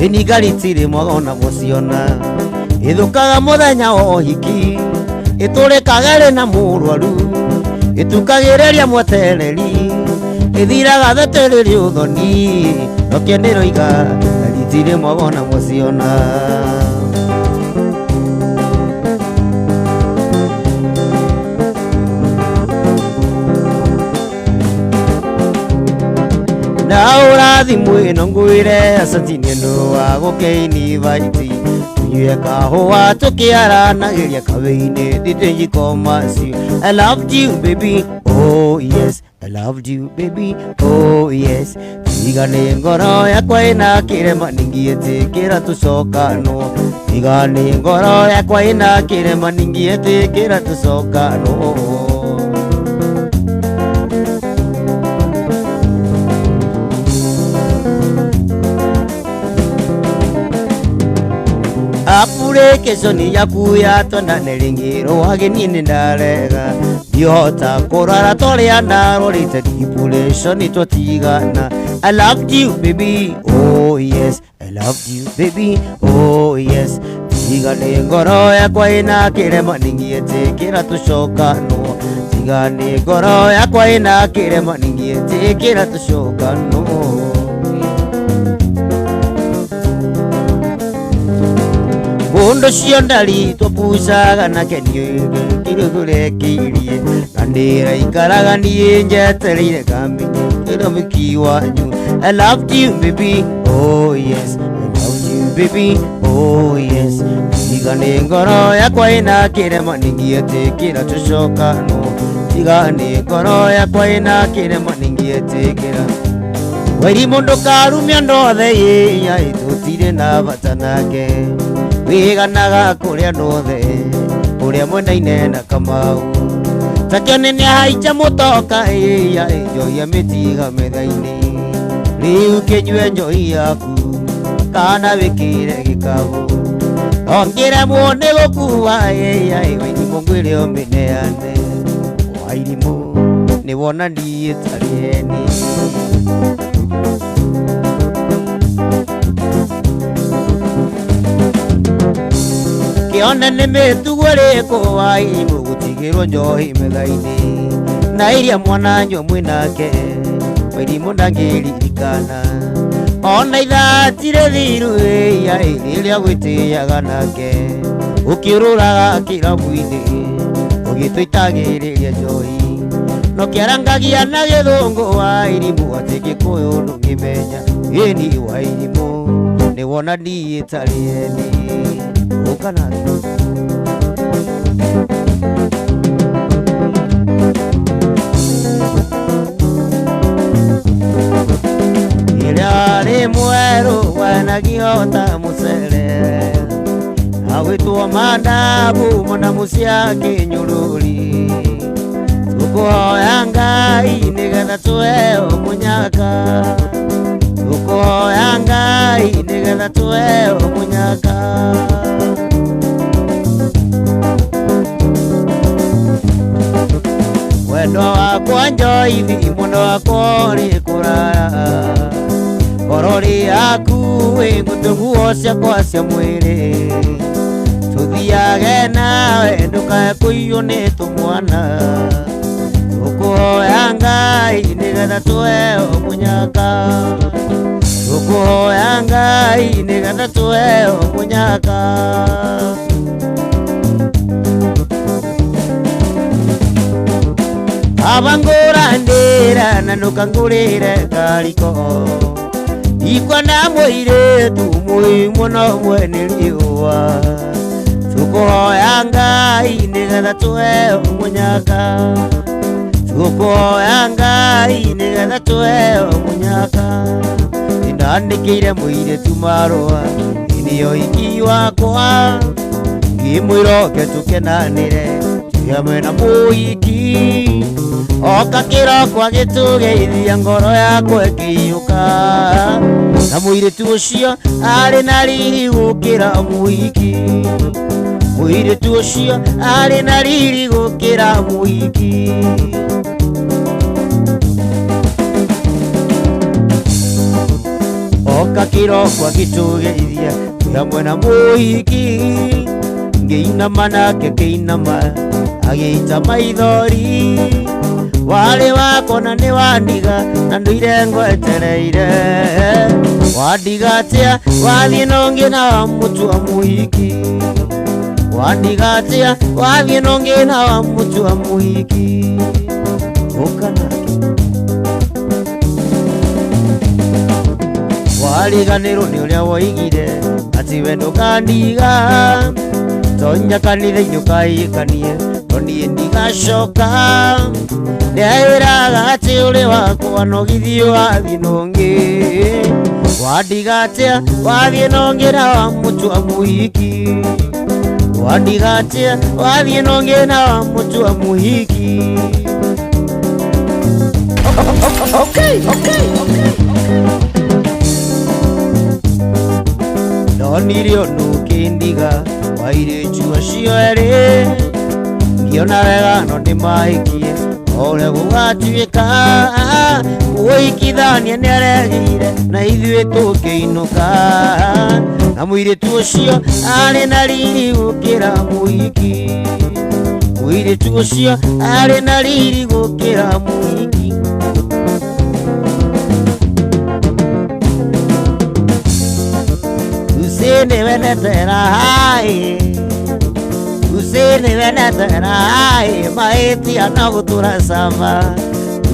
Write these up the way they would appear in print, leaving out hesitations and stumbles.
Ĩni ngari tirĩ mwaga ona gũciona. Ĩthũkaga mũthenya wa ũhiki, ĩtũrĩkaga ĩrĩ na mũrwaru, ĩtukagĩrĩria mwetereri, ĩthiraga thetĩrĩria ũthoni, no kĩndĩroiga ngari tirĩ mwaga ona gũciona. Na ũrathimũ ĩno ngwĩre asanti nĩ ũndũ wa gũkĩinivite tunyue kahũa tũkĩaranagĩria kawĩ-inĩ thitĩnjiko macio. I loved you, baby, oh yes, I loved you, baby, oh yes. Tiga nĩ ngoro yakwa ĩna kĩrema ningĩĩtĩkĩra tũcokanwo. Tiga nĩ ngoro yakwa ĩna kĩrema ningĩĩtĩkĩra tũcokanwo. Application yaku yatwana rĩngĩ rwagĩ niĩ ndarega ndihota kũrora torĩa ndarorĩte depression twatigana. I loved you, baby, oh yes, I loved you, baby, oh yes. Tiga nĩ ngoro yakwa ĩna kĩrema ningĩĩtĩkĩra tũcokanwo. Tiga nĩ ngoro yakwa ĩna kĩrema ningĩĩtĩkĩra tũcokanwo. Mũndũ ũcio ndari tũpucaga nake niĩ kĩrĩgũrekirie na ndĩraikaraga niĩ njetereire kamenye kĩromiki wanyu. I loved you, baby, oh yes, I loved you, baby, oh yes. Tiga nĩ ngoro yakwa ĩna kĩrema ningĩetĩkĩra tũcokanwo. Tiga nĩ ngoro yakwa ĩna kĩrema ningĩetĩkĩra. Wairimũ ndũkarumia andũ othe ĩya tũtirĩ na bata nake. Wĩganaga kũrĩ andũ othe ũrĩa mwenaine na Kamau. Takĩone nĩahaica mũtoka ĩya njohi amĩtiga metha-inĩ. Rĩu kĩnyue njohi yaku kana wĩkĩre gĩkabũ. Ongĩremwo nĩ gũkua ĩya wairimũ ngwĩre ũmĩneane. Wairimũ nĩ wona niĩ tarĩ heni. Kĩone nĩ mĩtugo ĩrĩkũ wairimũ gũtigĩrwo njohi metha-inĩ na iria mwana nyua mwĩnake wairimũ ndangĩririkana ona ithaa tirĩ thiru ĩya rĩrĩa gwĩtĩaga nake ũkĩũrũraga kĩrabu-inĩ ũgĩtũitagĩrĩria njohi no kĩarangagia na gĩthũngũ wairimũ atĩ gĩkũyũ ndũngĩmenya ĩni wairimũ nĩ wona niĩ tarĩ heni ũka nake. Ĩrĩa rĩ mwerũ wanagio ta mũcere agwĩtwo mandabu mandamu cia kĩnyũrũri tũkũhoya Ngai nĩgetha tũheo mũnyaka tũkũhoya Ngai nĩgetha tũheo mũnyaka. Wendo wakwa njoithi mwendo wakwa ũrĩ kũraya ngoro rĩ hakuhĩ ngũtũ nguo ciakwa cia mwĩrĩ tũthiage nawe ndũkae kũiywo nĩ tũmwana tũkũhoya Ngai nĩgetha tũheo mũnyaka tũkũhoya Ngai nĩgetha tũheo mũnyaka. Abangũrandĩra na ndũkangũrĩre kariko ikwenda mũirĩtu mũi mũno mwene riũa tũkũhoya Ngai nĩgetha tũheo mũnyaka tũkũhoya Ngai nĩgetha tũheo mũnyaka. Nĩndandĩkĩire mũirĩtu marũa nĩyo iki wakwa ngĩmwĩra oke tũkenanĩre twĩ hamwe na mũhiki oka kĩroko agĩtũgeithia ngoro yakwa ĩkĩiyũka na mũirĩtu ũcio arĩ na riri gũkĩra mũhiki mũirĩtu ũcio arĩ na riri gũkĩra mũhiki. Oka kĩroko agĩtũgeithia twĩ hamwe na mũhiki. Ngĩinama nake kĩinama agĩita maithori. Warĩ wakwa na nĩ wandiga na ndũire ngwetereire. Wandiga atĩa wathiĩ na ũngĩ na wamũtua mũhiki. Wandiga atĩa wathiĩ na ũngĩ na wamũtua mũhiki. Ũka nake. Wariganĩrwo nĩ ũrĩa woigire atĩ we ndũkandiga. Tonya kanitha-inĩ ũkahikanie no niĩ ndigacoka. Ndeĩraga atĩ ũrĩ wakwa no githiĩ wathiĩ na ũngĩ. Wandiga atĩa wathiĩ na ũngĩ na wamũtua mũhiki. Wandiga atĩa wathiĩ na ũngĩ na wamũtua mũhiki. Okay. Ndonire ũndũ ũkĩndiga wairĩtu acio erĩ. Ngĩona wega no ndĩmahikie o ũrĩa gũgatuĩka. Mũhikithania nĩaregire na ithuĩ tũkĩinũka. Na mũirĩtu ũcio arĩ na riri gũkĩra mũhiki. Mũirĩtu ũcio arĩ na riri gũkĩra mũhiki. Usini wenetera hai. Usini wenetera hai. Mahĩtia no gũtũra cama.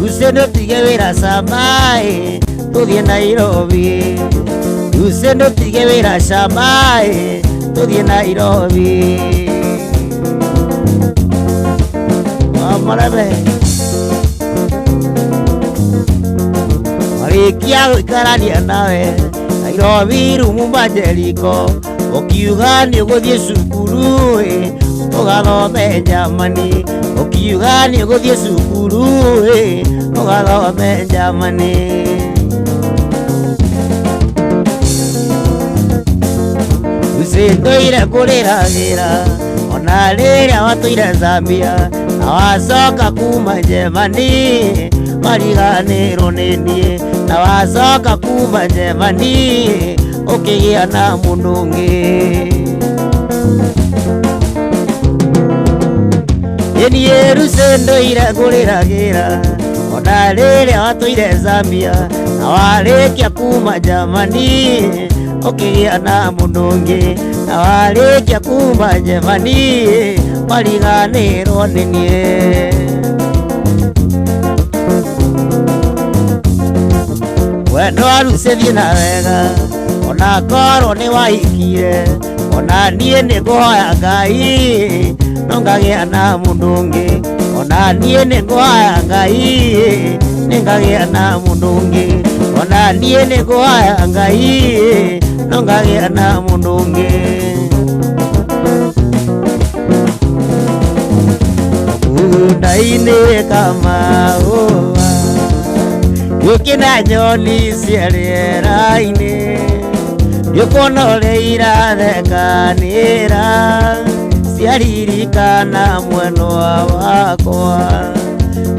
Usini ũtige wĩra cama ĩ, tũthiĩ Nairobi. Usini ũtige wĩra cama ĩ, tũthiĩ Nairobi. Wamarebe. Marĩkia gũikarania nawe Nairobi rumu Majeriko. Ũkiuga nĩ ũgũthiĩ cukuru ĩ, ũgathome Germany. Ũkiuga nĩ ũgũthiĩ cukuru ĩ, ũgathome Germany. Ucindũire kũrĩragĩra ona rĩrĩa watũire Zambia na wacoka kuma Germany mariganĩrwo nĩ niĩ. Na wacoka kuma Germany ũkĩgĩa na mũndũ ũngĩ. Niĩ Rucindũire kũrĩragĩra ona rĩrĩa watũire Zambia na warĩkia kuma Germany ũkĩgĩa na mũndũ ũngĩ. Na warĩkia kuma Germany mariganĩrwo nĩ niĩ. Wendo wa Rucĩ thiĩ na wega ona korwo nĩ wahikire. Ona niĩ nĩ ngũhoya Ngai no ngagĩa na mũndũ ũngĩ. Ona niĩ nĩ ngũhoya Ngai nĩ ngagĩa na mũndũ ũngĩ. Ona niĩ nĩ ngũhoya Ngai no ngagĩa na mũndũ ũngĩ. Mũgũnda-inĩ kamaũa gũkĩna nyoni cia rĩera-inĩ. Nĩũkuona ũrĩa irathekanĩra ciaririkana mwendwa wakwa.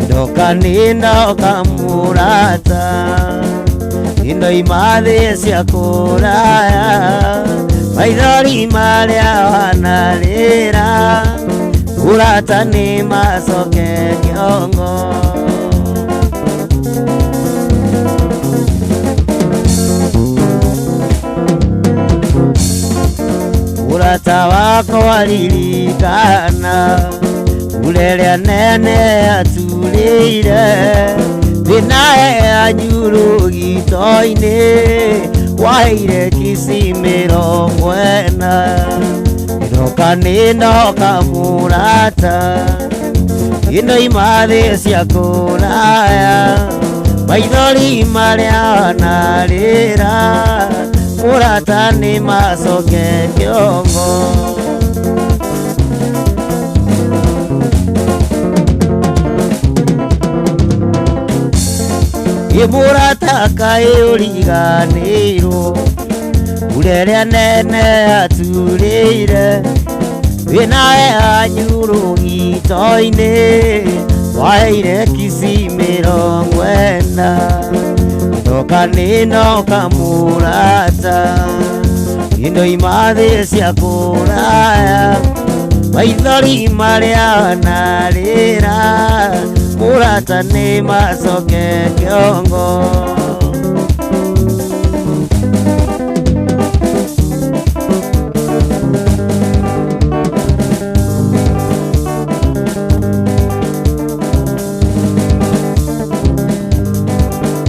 Ndoka nĩ ndoka mũrata indoima thĩ cia kũraya. Maithori marĩa wanarĩra ũrata nĩ macoke kĩongo. Ũrata wakwa waririkana ũrĩa nene aturĩire. Thĩna yanyu rũgito-inĩ waheire kici mĩrongo ĩna. Ndoka nĩ ndoka mũrata indoima thĩ cia kũraya. Maithori marĩa wanarĩra mũrata nĩ macoke kĩongo. Ĩ mũrata kaĩ ũriganĩirwo ũrĩa nene aturĩire. Wĩnawe anyu rũgito-inĩ waheire kici mĩrongo ĩna. Ndoka nĩndoka mũrata indo imathĩ cia kũraya maithori marĩa narĩra mũrata nĩ macoke kĩongo.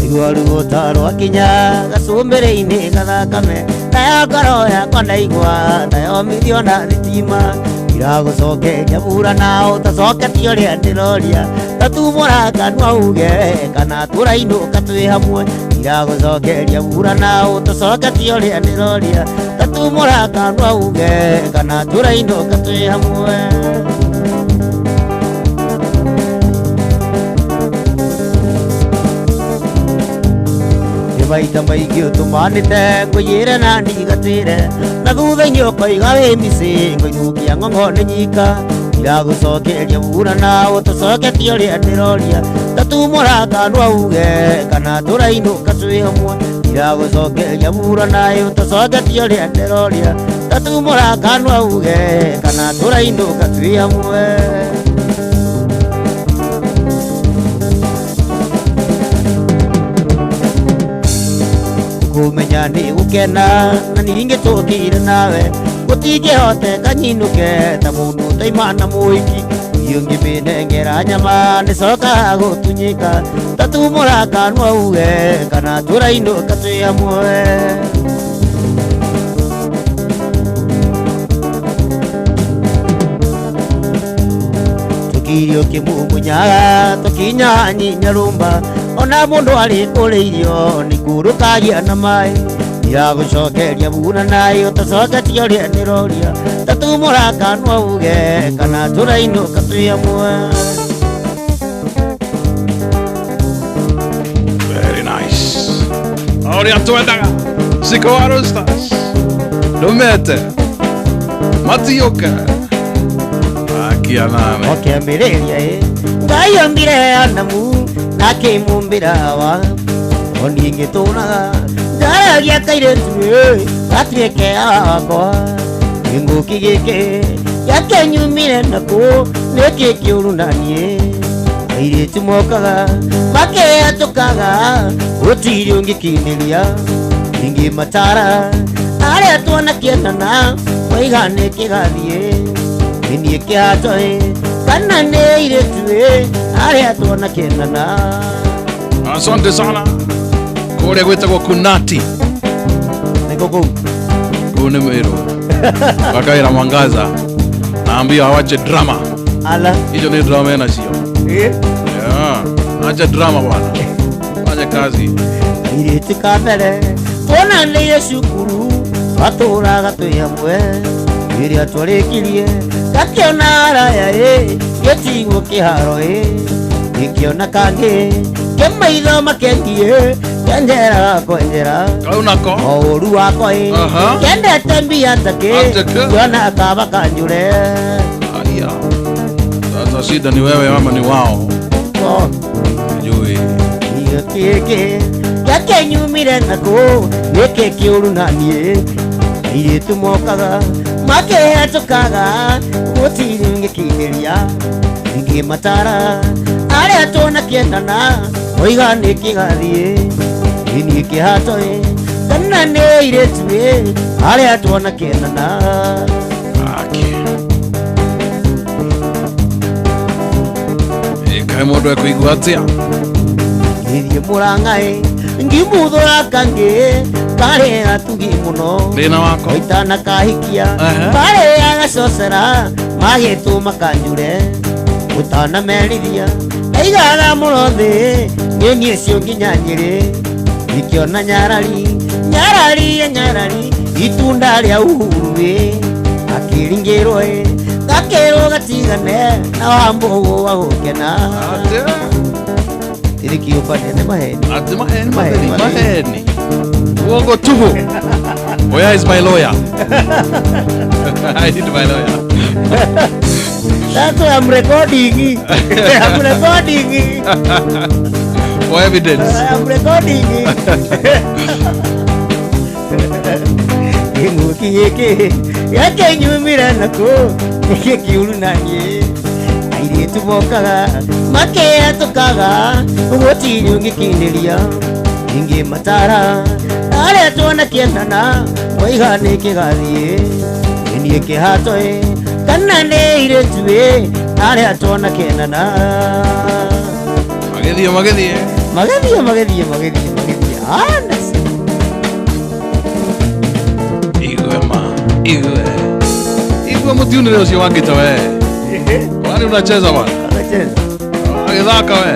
Igua ruo ta rwakinya gacumbĩrĩ-inĩ gathakame nayo ngoro yakwa ndaigua ndayomithio na thitima iragũcokeria mbura na ũtacoketie ũrĩa ndĩroria tatumũra kanua uge kana tũrainũka twĩ hamwe iragũcokeria mbura na ũtacoketie ũrĩa ndĩroria tatumũra kanua uge kana tũrainũka twĩ hamwe. Maita maingĩ ũtũmanĩte ngũiyĩre na ndigatĩre na thutha-inĩ ũkoiga wĩ micĩ ngũinũkia ng'ong'o nĩ nyika iragũcokeria mbura na ũtacoketie ũrĩa ndĩroria tatumũra kanua uge kana tũrainũka twĩ hamwe iragũcokeria mbura na ũtacoketie ũrĩa ndĩroria tatumũra kanua uge kana tũrainũka twĩ hamwe. Kumenya nĩ gũkena na ningĩ tũkire nawe gũtingĩhoteka nyinũke ta mũndũ ũtaima na mũhiki irio ngĩmĩnengera nyama nĩcokaga gũtunyĩka tatumũra kanua uge kana tũrainũka twĩ hamwe. Tũkirio kĩmumunyaga tũkinyanyinya rũmba ona mũndũ arĩ kũrĩ irio nĩ kũrũkagia na maĩ iragũcokeria mbura nayo ũtacoketie ũrĩa ndĩroria tatumũra kanua uge kana tũrainũka twĩ hamwe. Very nice. Ũrĩa twendaga Ciko wa Roosters ndũmete matiũke akia nane Okĩambĩrĩria ĩ Ngai ombire Adamu na akĩmũmbĩra Hawa o niĩ ngĩtũraga njaragia kairĩtu ĩ gatuĩke wakwa kĩng'ũki gĩkĩ gĩakĩnyumire nakũ nĩkĩ kĩũru na niĩ airĩtu mokaga makĩhetũkaga gũtirĩ ũngĩkinĩria ingĩmatara arĩa tuona kĩendana waiga nĩ kĩgathiĩ nĩ niĩ kĩhato ĩ kana nĩ airĩtu ĩ arĩa tuona kĩendana. Asante sana kũrĩa gwĩtagwo Kunati Nĩkũ kũu? Kũu nĩ Meru Wakaira Mwangaza naambia awache drama. Ala Hicho ni drama ena sio. Eh? Yeah. Acha drama bwana. Fanya kazi. Airĩtu ka mbere tuonanĩire cukuru twatũraga twĩ hamwe rĩrĩa twarĩkirie gakĩona araya ĩ gĩtigwo kĩharo ĩ gĩkĩona kangĩ kĩmaitho makengie kenjeraga kwenjera Kau nako. o ũru wakwa ĩ Aha. kendete mbia takĩ Atĩkĩ. kĩona kaba kanjure. Aya. Sasa shida ni wewe ama ni wao? Oh. Sijui. Gĩkĩ gĩakĩnyumire nakũ nĩkĩ kĩũru na niĩ airĩtu mokaga makĩhetũkaga gũtirĩ ngĩkinyĩria ingĩmatara arĩa tuona kĩendana oiga nĩ kĩgathiĩ nĩ niĩ kĩhato ĩ kana nĩ airĩtu ĩ arĩa tuona kĩendana. Ake. Kaĩ mũndũ ekũigua atĩa? Ngĩthiĩ Mũrang'a-ĩ ngĩmuthũra kangĩ karĩ atugi mũno Thĩna wako? Waitana kahikia Aha. karĩ agacocera magĩtũma kanjure ũtanamerithia ndaigaga mũno thĩ nĩ niĩ cio nginya Nyĩrĩ ngĩkĩona nyarari nyarari nyarari itunda rĩa Uhuru ĩ akĩringĩrwo ĩ gakĩrwo gatigane na Wambũgũ wa gũkena. Atĩa? Tirĩ kĩũmba nene maheni. Ati maheni Maheni, maheni maheni. Uongo tuhu. Where is my lawyer? I need my lawyer. That's why I'm recording. I'm recording. For evidence. I'm recording. Kĩng'ũki gĩkĩ gĩakĩnyumĩra nakũ nĩkĩ kĩũru na niĩ airĩtu mokaga makĩhetũkaga gũtirĩ ũngĩkindĩria ingĩ matara arĩa tuona kĩendana waiga nĩ kĩgathiĩ niĩ kĩhato ĩ kana nĩ airĩtu ĩ arĩa tuona kĩendana. Magĩthiĩ magĩthiĩ. Magĩthiĩ magĩthiĩ magĩthiĩ magĩthiĩ anasi. Igwe ma, igwe. Igwe mũtiunĩre ũcio wa ngita we. Kwani unacheza bwana? Anacheza. Agĩthaka we.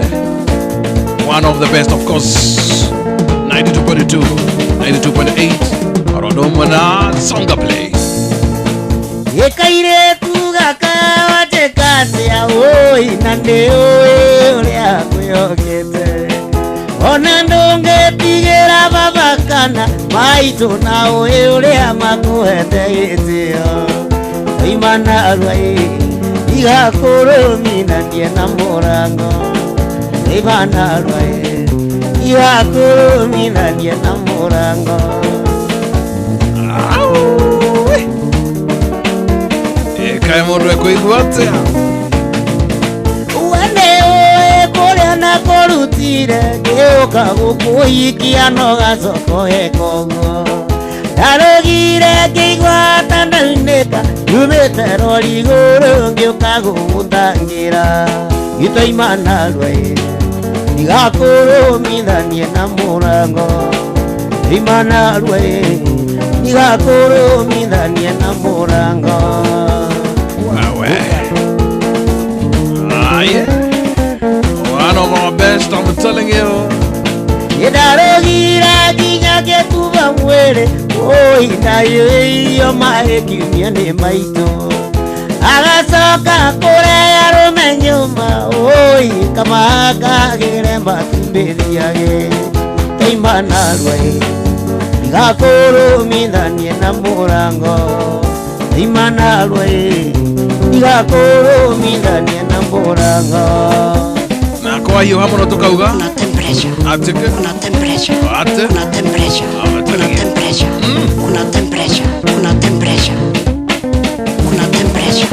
One of the best, of course. 92.2, 92.8. Orodomo na Songa Play. Ĩkairĩtu gaka watĩka atĩa ũi na ndĩũĩ ũrĩa kwĩhokete ona ndũngĩtigĩra baba kana maitũ na ũĩ ũrĩa makũhete gĩtĩo oima narua ĩ igakũrũminanie na mũrango oima narua ĩ igakũrũminanie na mũrango. Ĩkae mũndũ ekũigua atĩa? Wene ũĩ kũrĩa na kũrutire ngĩũka gũkũhikia no gacokohe koguo ndarũgire ngĩigua ta ndaunĩka nyumĩte rori igũrũ ngĩũka gũgũtangĩra gĩtoima narua ĩ ndigakũrũmithanie na mũrango ima narua ĩ ndigakũrũmithanie na mũrango. Wewe. Ah, yeah. One of our best, I'm telling you. Ndarũgire nginya ngĩtuba mwĩrĩ ũi ndairio maĩ kiumia nĩ maitũ agacoka kũrĩa arũme nyũmba ũi kamakagĩre matumbĩ thiage taima narua ĩ ndigakũrũmithanie na mũrango taima narua ĩ ndigakũrũmithanie na mũrango. Na kwahiũha mũno tũkauga Una temperature. atĩke Una temperature. Ate. Una temperature. Una temperature. Una temperature. Una temperature. Una temperature.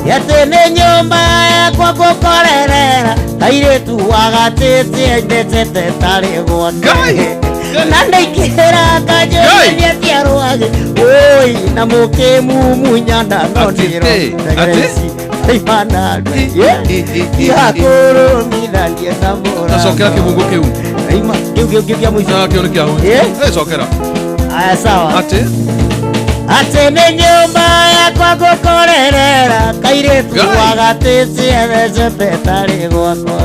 Yatĩ nĩ nyũmba yakwa ngũkorerera kairĩtu wagatĩte endetete tarĩ gwake Ngai! na ndaingĩra kanjũria nĩatiarwage ũi na mũkĩmumunyana no Atĩ, ndĩro atĩ? igakũrũmithanie na Tacokera mũrango kĩbungo kĩu. Ima, kĩu kĩu kĩu kĩa mũico. Ah, kĩu nĩ kĩa Eh? Eh, cokera. Aya sawa. Atĩ? Atĩ nĩ nyũmba yakwa ngũkorerera kairĩtu Ngai! wagatĩte ethecete tarĩ gwakwa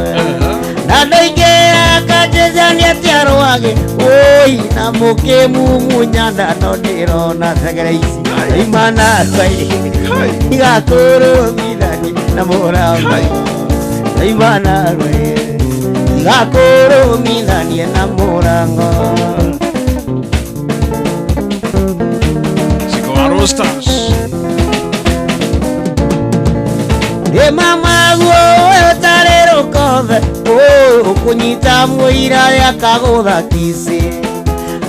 na ndaingĩra kanjĩca nĩatiarwage ũi na mũkĩmumunyana no ndĩrona thegere ici imana Kai. igakũrũmithanie na mũrango imana igakũrũmithanie na mũrango. Siko wa Roosters. Ĩ mama guo ũtarĩ rũkombe ũkũnyita mũira akagũtha kici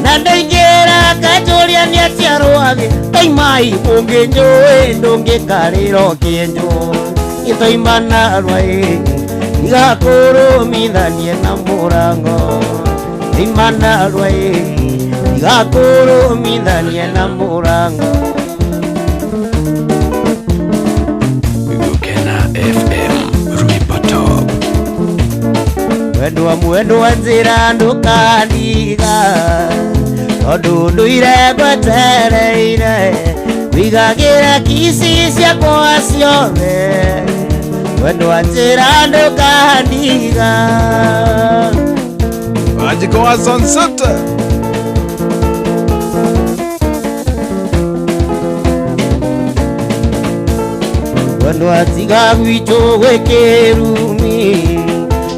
na ndaingĩra kanjũria nĩatiarwage taimai ũngĩnjũĩ ndũngĩkarĩra ũkĩnjũĩ itoima narua ĩ igakũrũmithanie na mũrango ima narua ĩ igakũrũmithanie na mũrango. Gukena FM Ruipa Top. Mwendwa mwendwa njĩra ndũkandiga tondũ ndũire ngwetereire wigagĩra kici ciakwa ciothe mwendwa njĩra ndũkandiga. Wanjiko wa Sunset. Mwendwa tiga gwitũ gwĩ kĩrumi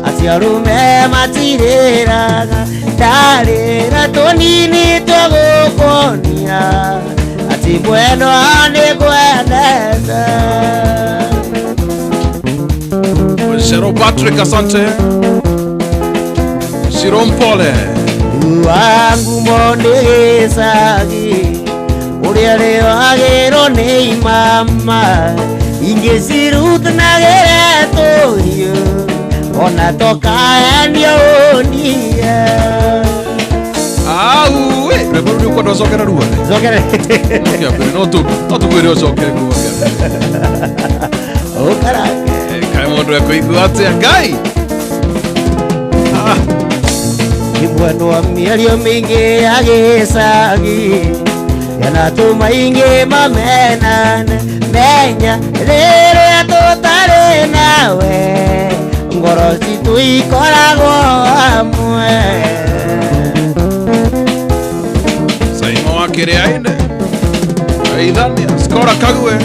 acio arũme matirĩraga ndarĩra tũnini twagũkuonia atĩ mwendwa nĩ ngwendete. Shero Patrick, asante. Shirompole. Wangu monegecagi ũrĩa rĩwagĩrwo nĩ imama ingĩ cirutanagĩre tũhiũ ona tokaendio ũnie. Au, we, rwĩmbo rũu nĩ ũkwenda ũcokere ruothe. Cokere. Kĩa mbere, no tũkwĩre ũcokere guothe. Ũkarange. Kaĩ mũndũ ekũigua atĩa Ngai? Ah, Imwendwa mĩario mĩingĩ ya gĩcagi yanatũma ingĩ mamenane menya rĩrĩa tũtarĩ nawe ngoro citũ ikoragwo hamwe. Saimo wa Kĩrĩainĩ. Aithania, Skora Kague.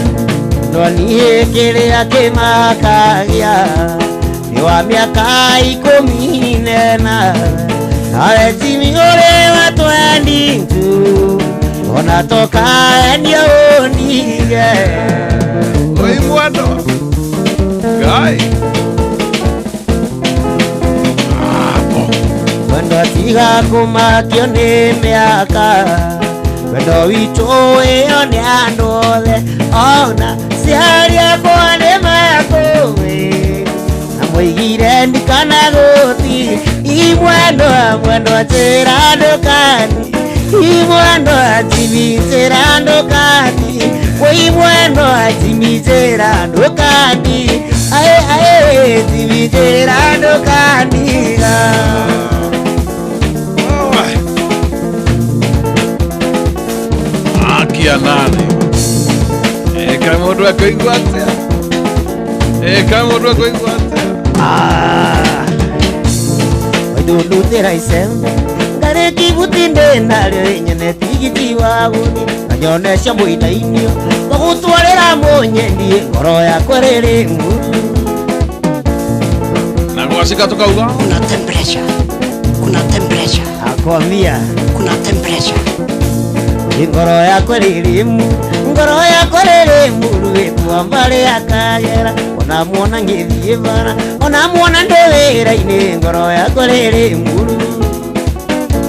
No niĩ kĩrĩa kĩmakagia nĩ wa mĩaka 14 nawe timi ũrĩ wa 22 ona tokaendio ũnige. Oi mwendwa. Ngai. Hapo. Wendo tiga kũmakio nĩ mĩaka wendo witũ ĩyo nĩ andũ othe ona ciari akwa nĩ makũĩ na moigire ndikana gũti imwendo mwendo njĩra ndũkani imwendo jimi njĩra ndũkani woi mwendo jimi njĩra ndũkani ae ae jimi njĩra ndũkaniga. Wewe. Akia nani? Kaĩ mũndũ ekũigua atĩa? Kaĩ mũndũ ekũigua atĩa? Waithundutĩra icembe ngarĩki gutinde narĩo nyone tigiti wa gũthiĩ na nyone cia mũinainio wagũtwarĩra mũnyendi ngoro yakwa rĩrĩ muru. Na gwacika tukauga Kuna temperature. Kuna temperature. Akwambia Kuna temperature. Ngoro yakwa rĩrĩ mu ngoro yakwa rĩrĩ muru ĩkua mbarĩ akagera ona muona ngĩthiĩ bara ona muona ndĩ wĩra-inĩ ngoro yakwa rĩrĩ muru.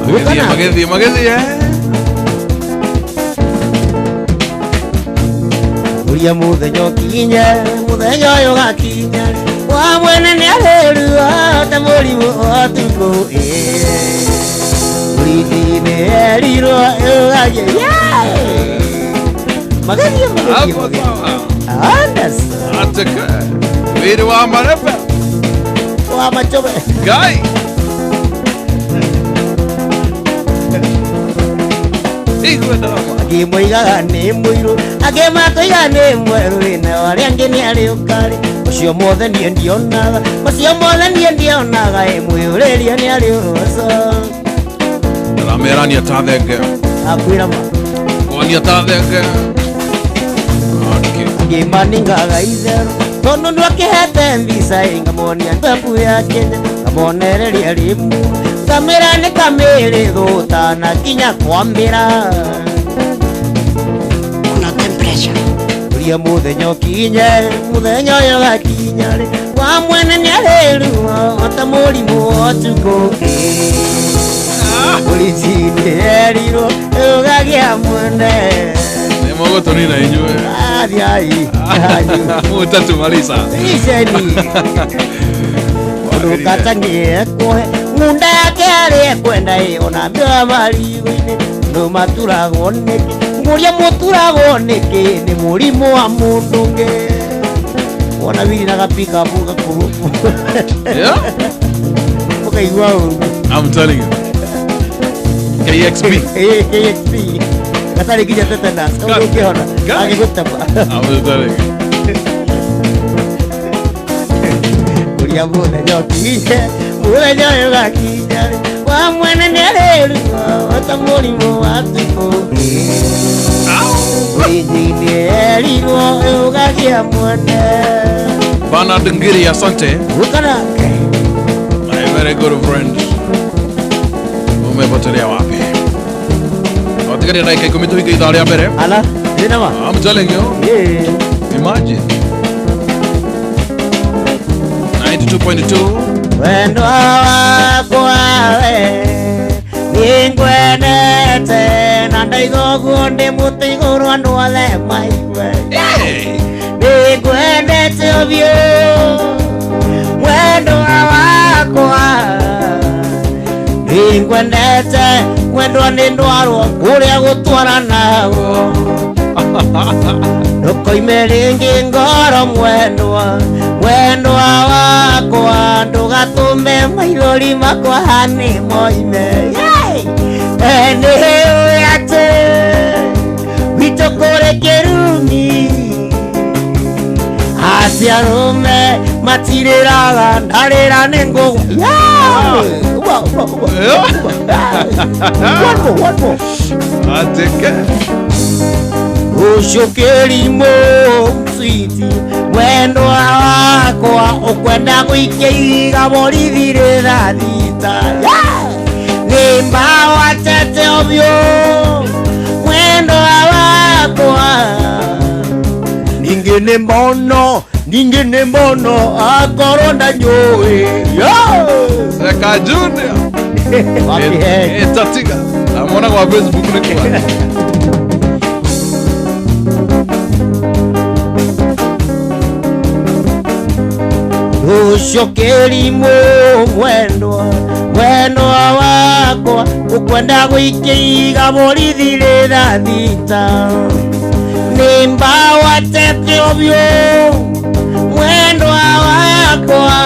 Magĩthiĩ magĩthiĩ magĩthiĩ. Uria muthenya ũkinye muthenya ũyũ ũgakinya wa mwene nĩ arĩrua ta mũrimũ ũtukũ borithi-inĩ erirwo ĩũgagie magĩthiĩ magĩthiĩ Hapo magĩthiĩ. Sawa. Anderson. Ateke. Wĩrĩ wa marebe. Wa machobe. Ngai. Igwe ndarama. Angĩ moigaga nĩ mũirũ angĩ makoiga nĩ mwerũ nao arĩa angĩ nĩ arĩ ũkarĩ ũcio mothe niĩ ndionaga macio mothe niĩ ndionaga ĩ mwĩũrĩrie nĩ arĩ ũroco. Ndaramerania ta thenge. Akwĩra ma. Kwania ta thenge. Okay. Angĩ maningaga itherũ tondũ ndwakĩhete mbica ĩ ngamonia ngabu ya Kenya ngamonereria rĩmu ngamĩra nĩ kamĩrĩ thũta na kinya kwambĩra. Kuna temperature. Ũria mũthenya ũkinye mũthenya ũyũ ũgakinya rĩ wa mwene nĩ arĩruo ta mũrimũ ũtukũ borithi-inĩ erirwo ũgagĩa mwene. Nĩ mũgũtũnina inyuĩ. Athiai. Mũtatumaliza. Iceni ũndũ katangĩe kuohe ng'unda yake arĩ ekwenda ĩ ona mbĩoya marigũ-inĩ andũ maturagwo nĩkĩ ngũria mũturagwo nĩkĩ nĩ mũrimũ wa mũndũ ũngĩ wona wiri na gapikabu gakũrũ. Yeah? Ũkaigua ũru. I'm telling you. KXP. KXP gatarĩ nginya tetanus kau ndũngĩhona agĩgũtema. I'm telling you. Ũrĩa mũthenya ũkinye mũthenya ũyũ ũgakinya rĩ wa mwene nĩ arĩruo ta mũrimũ wa tukũ borithi-inĩ erirwo ũgagĩa mwene. Bernard Ngiri, asante. Ũkana. My very good friend. Umepotelea wapi? Watigaria dakika 10 tuhinge ithaa rĩa mbere. Ala ndĩna ma. I'm telling you. Yeah. Imagine. 92.2. Wendo wakwa we nĩngwendete na ndaiga ũguo ndĩ mũtĩ igũrũ andũ othe maigue. Hey! Nĩngwendete ũthiũ mwendwa wakwa, nĩngwendete mwendwa nĩ ndwarwo kũrĩa gũtwaranago, ndũkoime rĩngĩ ngoro mwendwa, mwendwa wakwa, ndũgatũme maithori makwa hanĩ moime. Nĩũĩ atĩ gwitũ kũrĩ kĩrumi, atĩ arũme matirĩraga ndarĩra nĩ ngũgwa. One more, one more. Ateke. Ũcio kĩrimũ switi mwendwa wakwa ũkwenda gũikia ihiga borithi rĩthaa thita nĩ mbawatete ũthiũ mwendwa wakwa, ningĩ nĩ mbono, ningĩ nĩ mbono akorwo ndanyũĩ. Seka Junior. Wapi he? Tatiga. Amona kwa Facebook ni kwa. Ũcio kĩrimũ mwendwa, mwendwa wakwa ũkwenda gũikia ihiga borithi rĩthaa thita nĩ mbawatete ũthiũ mwendwa wakwa,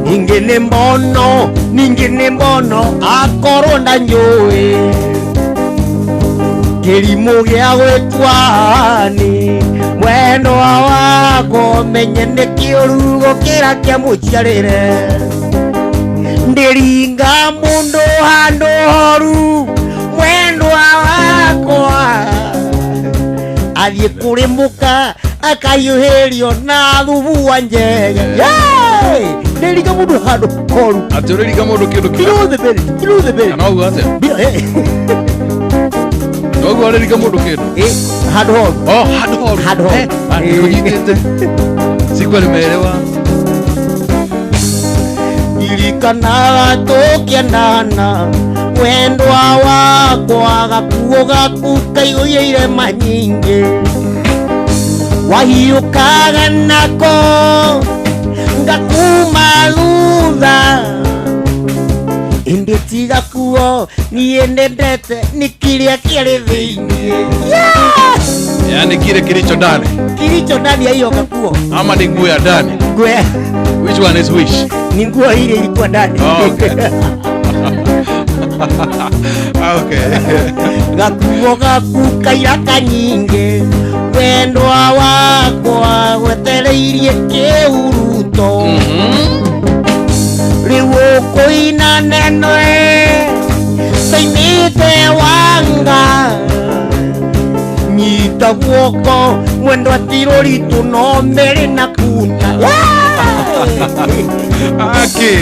ningĩ nĩ mbono, ningĩ nĩ mbono akorwo ndanyũĩ kĩrimũ gĩa gwĩtuani mwendwa wakwa menye nĩ kĩũru gũkĩra kĩa mũciarĩre, ndĩringa mũndũ handũ horu mwendwa wakwa athiĩ kũrĩ mũka akahiũhĩrio na thubu wa njege. Ndĩringa mũndũ handũ horu. Ati urĩringa mũndũ kĩndũ kĩu. Below the belt, below the belt. Kana ũguo atĩa? Ũguo ũrĩringa mũndũ kĩndũ. Handũ horu. Oh, handũ horu. Handũ horu. Nĩkũnyitĩte. Sikuwa nimeelewa. Ndirikanaga tũkĩendana mwendwa wakwa gakuo gaku kaiyũire manyingĩ wahiũkaga nako ngakuma thutha ĩndĩ ti gakuo niĩ nendete nĩ kĩrĩa kĩarĩ thĩiniĩ. Yaani kile kilicho ndani. Kilicho ndani ya hiyo gakuo. Ama ni nguo ya ndani. Nguo ya Which one is which? Ni nguo ile ilikuwa ndani. Oh, okay. Okay. Gakuo gaku kairaka nyingĩ wendwa wakwa wetereirie kĩhuruto rĩu ũkũina neno toimĩte wanga nyita guoko mwendwa ti rũritũ no mĩrĩ na kunya. Aki.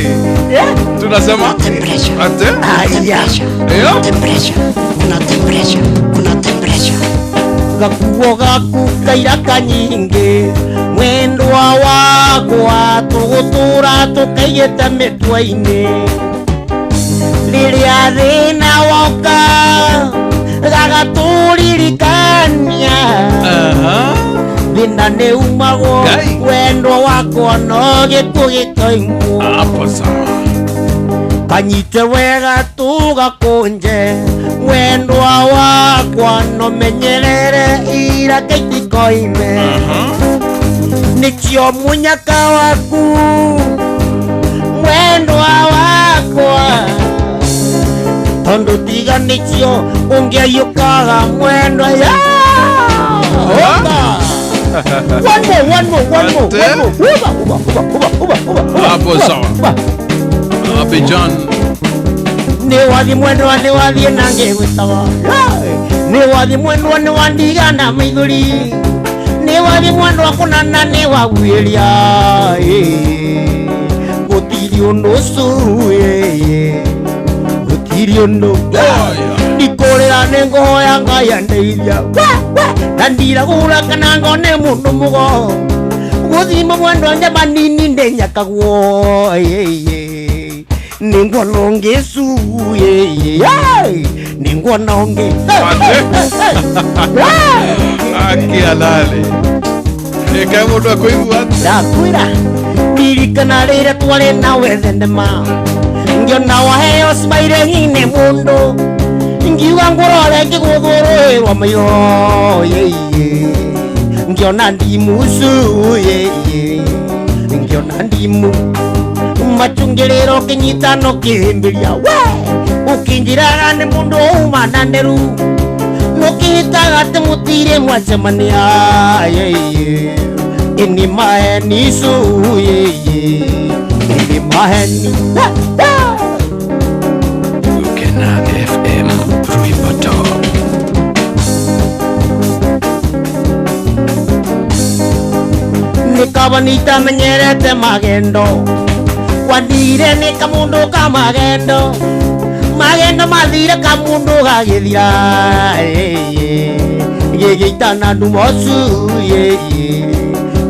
Tunasema Temperature. ate? Aya. Eyo. Temperature. Kuna temperature. Kuna temperature. Gakuo gaku kairaka nyingĩ mwendwa wakwa tũgũtũra tũkaiyĩte mĩtwe-inĩ rĩrĩa thĩna woka gagatũririkania thĩna nĩ umagwo Ngai. wendwa wakwa no gĩkuũ gĩtoimwo. Hapo sawa. Kanyite wega tũgakũnje mwendwa wakwa no menyerere iraka itikoime nĩkĩo mũnyaka waku mwendwa wakwa tondũ tiga nĩkĩo ũngĩaiyũkaga mwendwa ya. Oka. One more, one more, one more, one more. Uba, uba, uba, uba, uba, uba, uba. Hapo Uba, sawa. uba. Happy John. Nĩ wathi mwendwa nĩ wathiĩ na ngĩgwĩtaga nĩ wathi mwendwa nĩ wandiga na maithori nĩ wathi mwendwa kũnana nĩ waguĩria gũtirĩ ũndũ ũcuĩ gũtirĩ ũndũ ndikũrĩra nĩ ngũhoya Ngai andeithia na ndiragũra kana ngone mũndũ mũgo Guthima mwendwa njamanini ndenyakagwo ningwona ungi su ningwona ungi Akialale. Ekae mundu akuigua atia. Ndakwira ndirikana rĩrĩa twarĩ nawe thenema ngiona waheo smile ng'ine mundu ngiuga ngũrore ngĩgũthũrũĩrwo maitho ngiona ndimu su ngiona ndimu machungĩrĩro kĩnyitano kĩhĩmbĩria we ũkĩnjĩraga nĩ mũndũ uma na nderu nũkĩhĩtaga atĩ mũtirĩ mwacemania ini maheni su ini maheni. Ukena FM Ruipa Top. Nikaba nitamenyerete magendo kwandire ni kamundu ka magendo magendo mathire kamundu gagithira gĩgĩitana ndumo su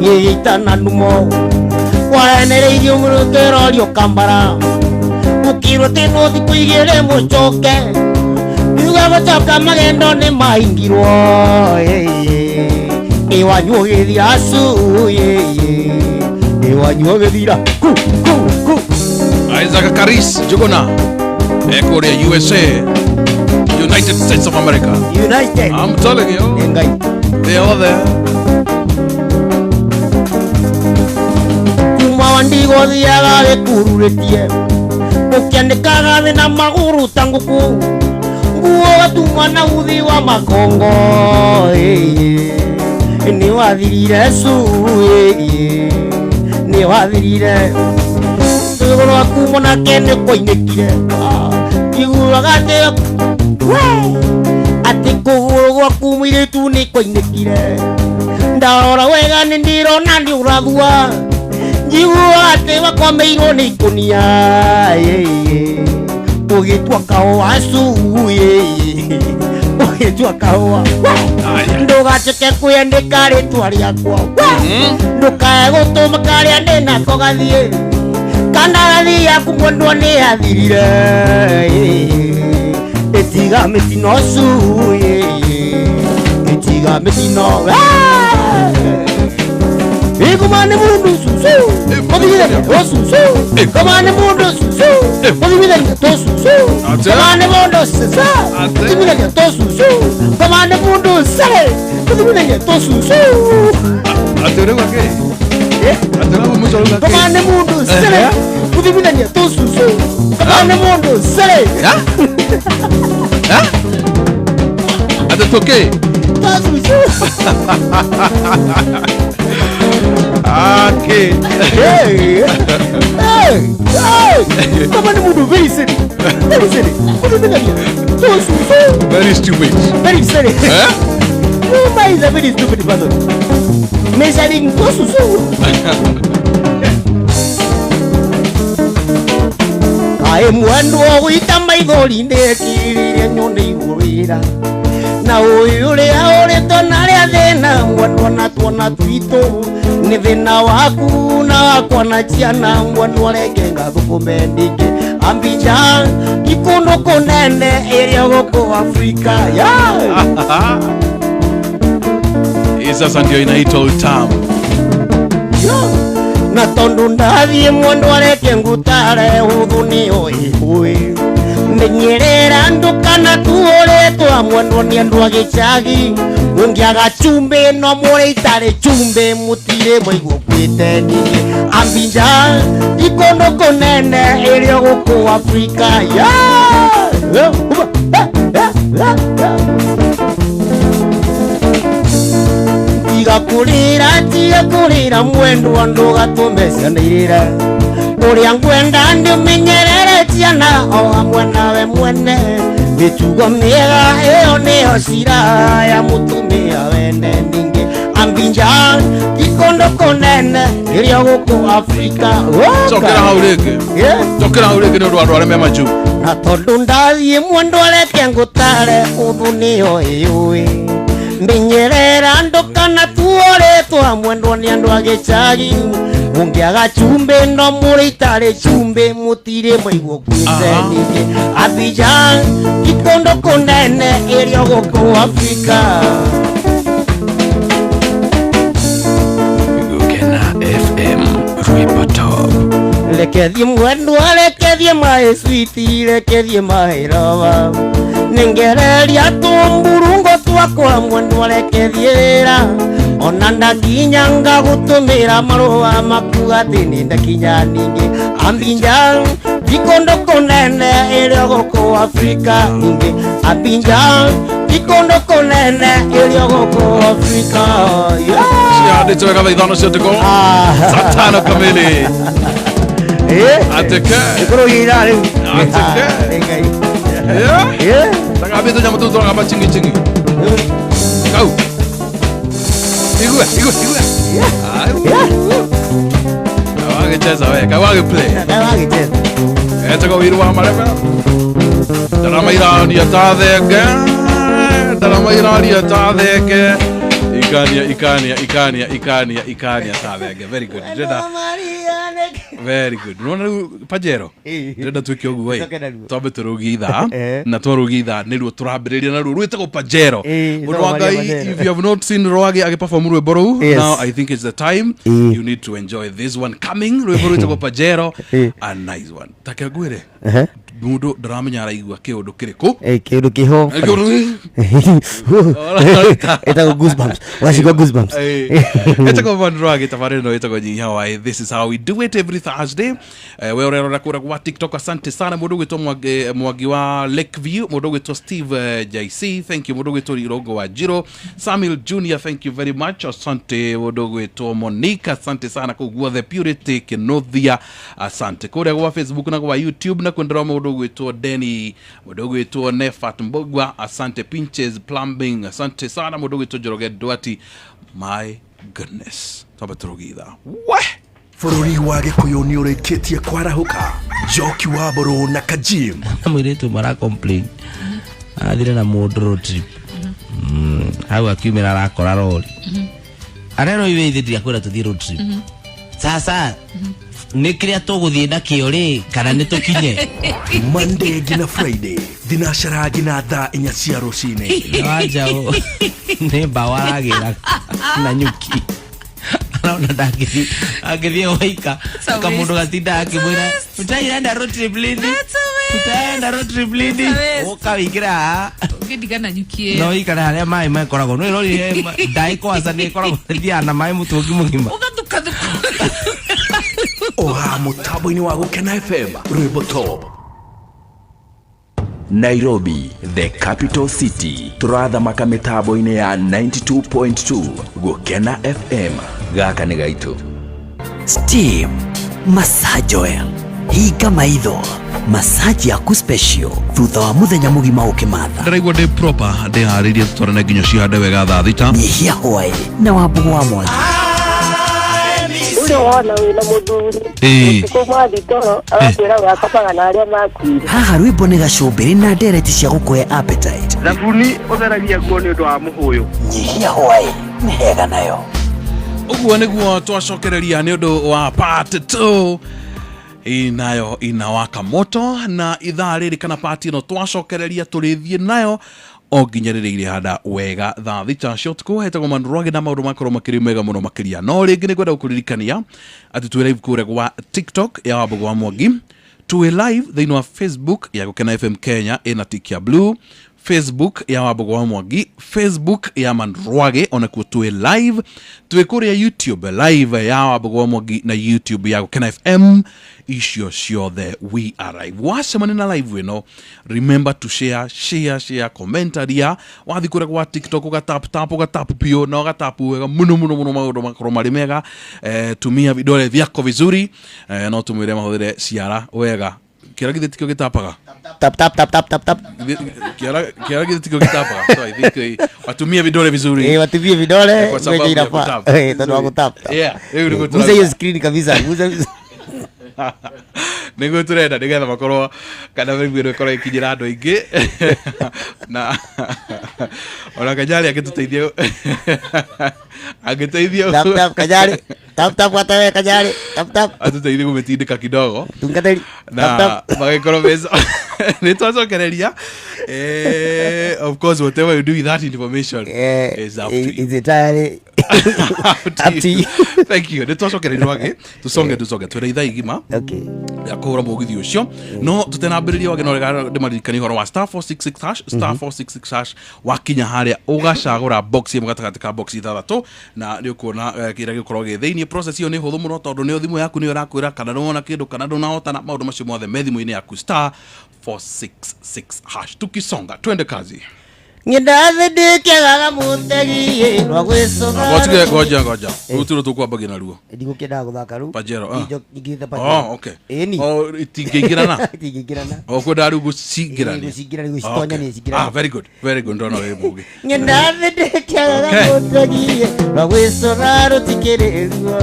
gĩgĩitana ndumo wahenereirio mũrũkĩrorio kambara ũkirwo atĩ no thikũ igĩrĩ mũcoke kiuga gũcoka magendo nĩ maingirwo iwanyu ũgĩthira su iwanyu ũgĩthira ku ku ku. Isaac Karis Juguna Ekoria USA, United States of America. United. I'm telling you, Ngai. they are there. Kuma wandigo thiaga gĩkururĩtie ũkĩanĩkaga thĩ na magũrũ ta ngũkũ nguo gatuma na uthi wa makongo nĩ wathirire su nĩ wathirire rũgũrũ rwaku mwanake nĩ kwainĩkire iguaga atĩ we atĩ kũgũrũ gwaku mũirĩtu nĩ kwainĩkire ndarora wega nĩ ndĩrona nĩ ũrathua njiguaga atĩ wakomeirwo nĩ ikũnia ũgĩtua kahũa su ũgĩtua kahũa ndũgaceke kwĩandĩka rĩtwa rĩakwa ndũkae gũtũma karĩa ndĩnako gathiĩ kandarathi yaku mwendwa nĩ yathirire ĩtiga mĩtino su ĩtiga mĩtino Iguma nĩ mundu susu mũthimithania to susu koma nĩ mundu susu mũthimithania to susu koma nĩ mundu susu mũthimithania to susu koma nĩ mundu sare mũthimithania to susu. Atĩ ũrauga kĩ? Atĩ ũrauga mũico ũrauga kĩ? Koma nĩ mundu sare mũthimithania to susu koma nĩ mundu sare Atĩ tũkĩ? To susu. Okay. Hey, hey, hey. Kama ni mundu very silly. Very silly. Mũthimithania to susu. Very stupid. Very silly. Eh? Muma is a very stupid person. Measuring to susu. Kaĩ mwendwa gwita maithori ndekirire nyone igũrĩra na ũyũ ũrĩa ũrĩtwo na rĩa thĩna mwendwa na tuona twitũ nĩ thĩna waku na wakwa na ciana mwendwa reke ngathũkũme ningĩ ambija ikũndũ kũnene ĩrĩa gũkũ Afrika yeah. Hii sasa ndio inaitwa utamu. Na tondu ndathiĩ mwendwa reke ngutare ũthũ nĩyo ĩhũĩ menyerera ndũkana tuũrĩtwa mwendwa nĩ andũ a gĩcagi ũngĩaga cumbĩ no mũrĩ itarĩ cumbĩ mũtirĩ mwaigua kwĩte ningĩ ambija ikũndũ kũnene ĩrĩa gũkũ Afrika yeah. Tiga kũrĩra mwendwa ndũgatũme ciana irĩre ũrĩa ngwenda ndĩũmenyerere ciana o hamwe nawe mwene mĩtugo mĩega ĩyo nĩyo cira ya mũtumia wene ningĩ ambinja ikũndũ kũnene ĩrĩa gũkũ Afrika. Cokera hau rĩngĩ. Cokera hau rĩngĩ nĩ ũndũ wa andũ arĩa me majuu. Na tondũ ndathiĩ mwendwa reke ngũtare ũthũ nĩyo ĩyũĩ Menyerera ndũkana tuoretwo mwendwo nĩ andũ a gĩcagi. Mũngĩaga cumbĩ no mũrĩ itarĩ cumbĩ mũtirĩ mwaigua kuĩte ningĩ. Abidjan ti kũndũ kũnene ĩrĩ o gũkũ Afrika. Gukena FM Rwimbo Top. Reke thiĩ mwendwa, reke thiĩ maĩ switi, reke thiĩ maĩ rova. Nengereria tũmburungo twakwa mwendwa, reke thiĩ wĩra. Ona ndakinya ngagũtũmĩra marũa makuga atĩ nĩ ndakinya ningĩ. Abidjan ti kũndũ kũnene ĩrĩ o gũkũ Afrika ningĩ. Abidjan ti kũndũ kũnene ĩrĩ o gũkũ Afrika. Yeah. Ciandĩtwo wega thaa 5 cia ũtukũ. Saa 5 kamili. Atĩke. Ĩkũrũgĩra rĩu. Atĩke. Nĩ Ngai. Yeah. Yeah. Takambia tũnyamũ tũu tũragamba chingi chingi. Kau. Igua, igua, igua. Yeah. Wagĩcheza we, kau wagĩplay. Kau wagĩcheza. Etagwo Wĩru wa Marebe. Ndarama iraria ta thenge. Ndarama iraria ta thenge. Ikania, ikania, ikania, ikania, ikania ta thenge. Very good. Ndĩrenda very good. Nĩwona rĩu Pajero? Ndĩrenda twĩke ũguo Tũcoke ĩ. narua. Twambe tũrũgie ithaa Eh. na twarũgia ithaa nĩruo tũrambĩrĩria naruo rwĩtagwo Pajero. Eh, Mũndũ wa ĩtagwo Ngai, Maria if you have not seen Rwage agĩperform rwĩmbo rũu, Yes. now I think it's the time Eh. you need to enjoy this one coming. Rwĩmbo rwĩtagwo Pajero, Eh. a nice one. Take ngwĩre Ehe. mũndũ ndaramenya araigua kĩũndũ kĩrĩkũ. Eh, kĩũndũ kĩho. Kĩũndũ- Ĩtagwo goosebumps. Wacigua goosebumps. Etagwo Van Rwage tabarĩra ĩno ĩtagwo Nyihia Waĩ. This is how we do it every Thursday. We ũrerora kũrĩa gwa TikTok, asante sana mũndũ ũgwĩtwo Mwangi, Mwangi wa Lakeview, mũndũ ũgwĩtwo Steve JC, thank you, mũndũ ũgwĩtwo Irongo wa Jiro, Samuel Junior, thank you very much, asante mũndũ ũgwĩtwo Monica, asante sana kũu guothe, Purity Kinothia, asante kũrĩa gwa Facebook na gwa YouTube na kwendera mũndũ ũgwĩtwo Denny, mũndũ ũgwĩtwo Nefat Mbogwa, asante Pinches Plumbing, asante sana mũndũ ũgwĩtwo Njoroge Duati, my goodness, twambe tũrũgie we Bũrũri wa Gĩkũyũ nĩ ũrĩkĩtie kwarahũka. Njoki wa Mbũrũ na Kajim Mũirĩtu mara complain athire na mũndũ road trip. Hau akiumĩra arakora rori arerwo iwe ithe ndiakwĩra tũthiĩ road trip. Sasa nĩ kĩrĩa tũgũthiĩ nakĩo rĩ kana nĩ tũkinye? Monday nginya Friday thinacara nginya thaa 4 cia rũcinĩ. Wanjaũ nĩ mbaũ aragĩra na nyuki arona ndangĩthiĩ angĩthiĩ waika It's a kamũndũ waste. gatinda akĩmwĩra tutaenda road trip lini, That's a waste. tutaenda road trip lini. It's a waste. Ũka wĩingĩre haha Ũngĩndiga na nyuki no ĩyo. ikare harĩa maĩ makoragwo no ĩrorire ndaĩ kwaca nĩ ĩkoragwo ĩthiaga na maĩ mũtũngi mũgima. Ũgathukathuka. Oha mũtambo-inĩ wa Gũkena FM Rwimbo Top. Nairobi, the capital city, tũrathamaka mĩtambo-inĩ ya 92.2 Gũkena FM. Gaka nĩ gaitũ. Steam Massage Oil, hinga maitho, massage yaku special thutha wa muthenya mũgima ũkĩmatha. Ndĩraigua ndĩ proper ndĩharĩirie tũtwarane nginya cihande wega thaa 6. Nyihia hwaĩ na Wambugu wa Mwangi. Ũrĩa wona wĩna mũthuri Ĩĩ. ũtukũ mwathi toro agakwĩra wakomaga na arĩa makuire. Haha rwĩmbo nĩ gacũmbĩrĩ na ndereti cia gũkũhe appetite. Thabuni ũtheragia nguo nĩ ũndũ wa mũhũyũ. Nyihia hwaĩ nĩ hega nayo. Ũguo nĩguo twacokereria nĩ ũndũ wa part 2 inayo inawaka moto na ithaa rĩrĩ kana part ĩno twacokereria tũrĩthiĩ nayo o nginya rĩrĩa irĩhanda wega thaa 6 cia ũtukũ. Hetagwo Manrwage na maũndũ makorwo makĩrĩ mega mũno makĩria, no rĩngĩ nĩ ngwenda gũkũririkania atĩ twĩ live kũrĩa gwa TikTok ya Wambugu wa Mwangi, twĩ live thĩinĩ wa Facebook ya Gũkena FM Kenya ĩna tick ya blue, Facebook ya Wambugu wa Mwangi, Facebook ya Manrwage onakuo twĩ live, twĩ kũrĩa YouTube live ya Wambugu wa Mwangi na YouTube ya Gũkena FM. Icio ciothe we are live. Wacemania na live ĩno, remember to share, share, share, commentaria wathi kũrĩa gwa TikTok ũgatap tap ũgatap biũ na ũgatap wega mũno mũno mũno, maũndũ makorwo marĩ mega. Tumia vidole vyako vizuri, no tũmwĩre mahũthĩre ciara wega. Kĩara githĩ tikĩo gĩtapaga? Tap tap tap tap tap tap. Kĩara githĩ tikĩo gĩtapaga? So I think watumie vidole vizuri. Eh, watumie vidole Kwa sababu wenye ya inafaa. kutap. Eh, tondũ wa gũtap tap. Yeah, rĩu nĩguo Guza hiyo screen kabisa. Guza. Nĩguo tũrenda nĩgetha makorwo kana mĩrimũ ĩno ĩkorwo ĩkinyĩra andũ aingĩ na ona Kanyarĩ angĩtũteithia angĩteithia Tap tap Kanyarĩ, tap tap watawe Kanyarĩ, tap tap. Atũteithie gũmĩtindĩka kidogo. Tungatĩri. Na Tap tap. magĩkorwo mbeca nĩ twacokereria. Of course, whatever you do with that information is up to you. Is entirely up to you. Thank you. Nĩ twacokereria wagĩ tũconge tũcoke twĩna ithaa igima rĩa kũhũra mũgithi ũcio, no tũtenambĩrĩria wagĩ no rega ndĩmaririkanie ũhoro wa *466#, *466# wakinya harĩa ũgacagũra box ĩmwe gatagatĩ ka box ithathatũ na nĩ ũkuona kĩrĩa gĩgũkorwo gĩ thĩiniĩ. Process ĩyo nĩ hũthũ mũno tondũ nĩyo thimũ yaku nĩyo ĩrakwĩra kana nĩwona kĩndũ kana ndũnahotana. Maũndũ macio mothe me thimũ-inĩ yaku, *466#. Tukisonga twende kazi. Ng'endathĩ ndĩkĩagaga mũtegi rwa gwĩcũga. Ngoja ngoja ngoja, rĩu tũrĩ tũkwambagia naruo. Ndigũkĩendaga gũthaka rĩu. Pajero, ah. Ingĩte Pajero. Oh, okay. Ĩni. Oh, itingĩingĩrana. Itingĩingĩrana. O kwenda rĩu gũcingĩrania. Ĩĩ, gũcingĩrania, gũcitonya nĩ cingĩrania. Ah, very good, very good. Ndona wĩ mũgĩ. Ng'endathĩ ndĩkĩagaga Okay. mũtegi rwa gwĩcũga rũtikĩrĩ ruo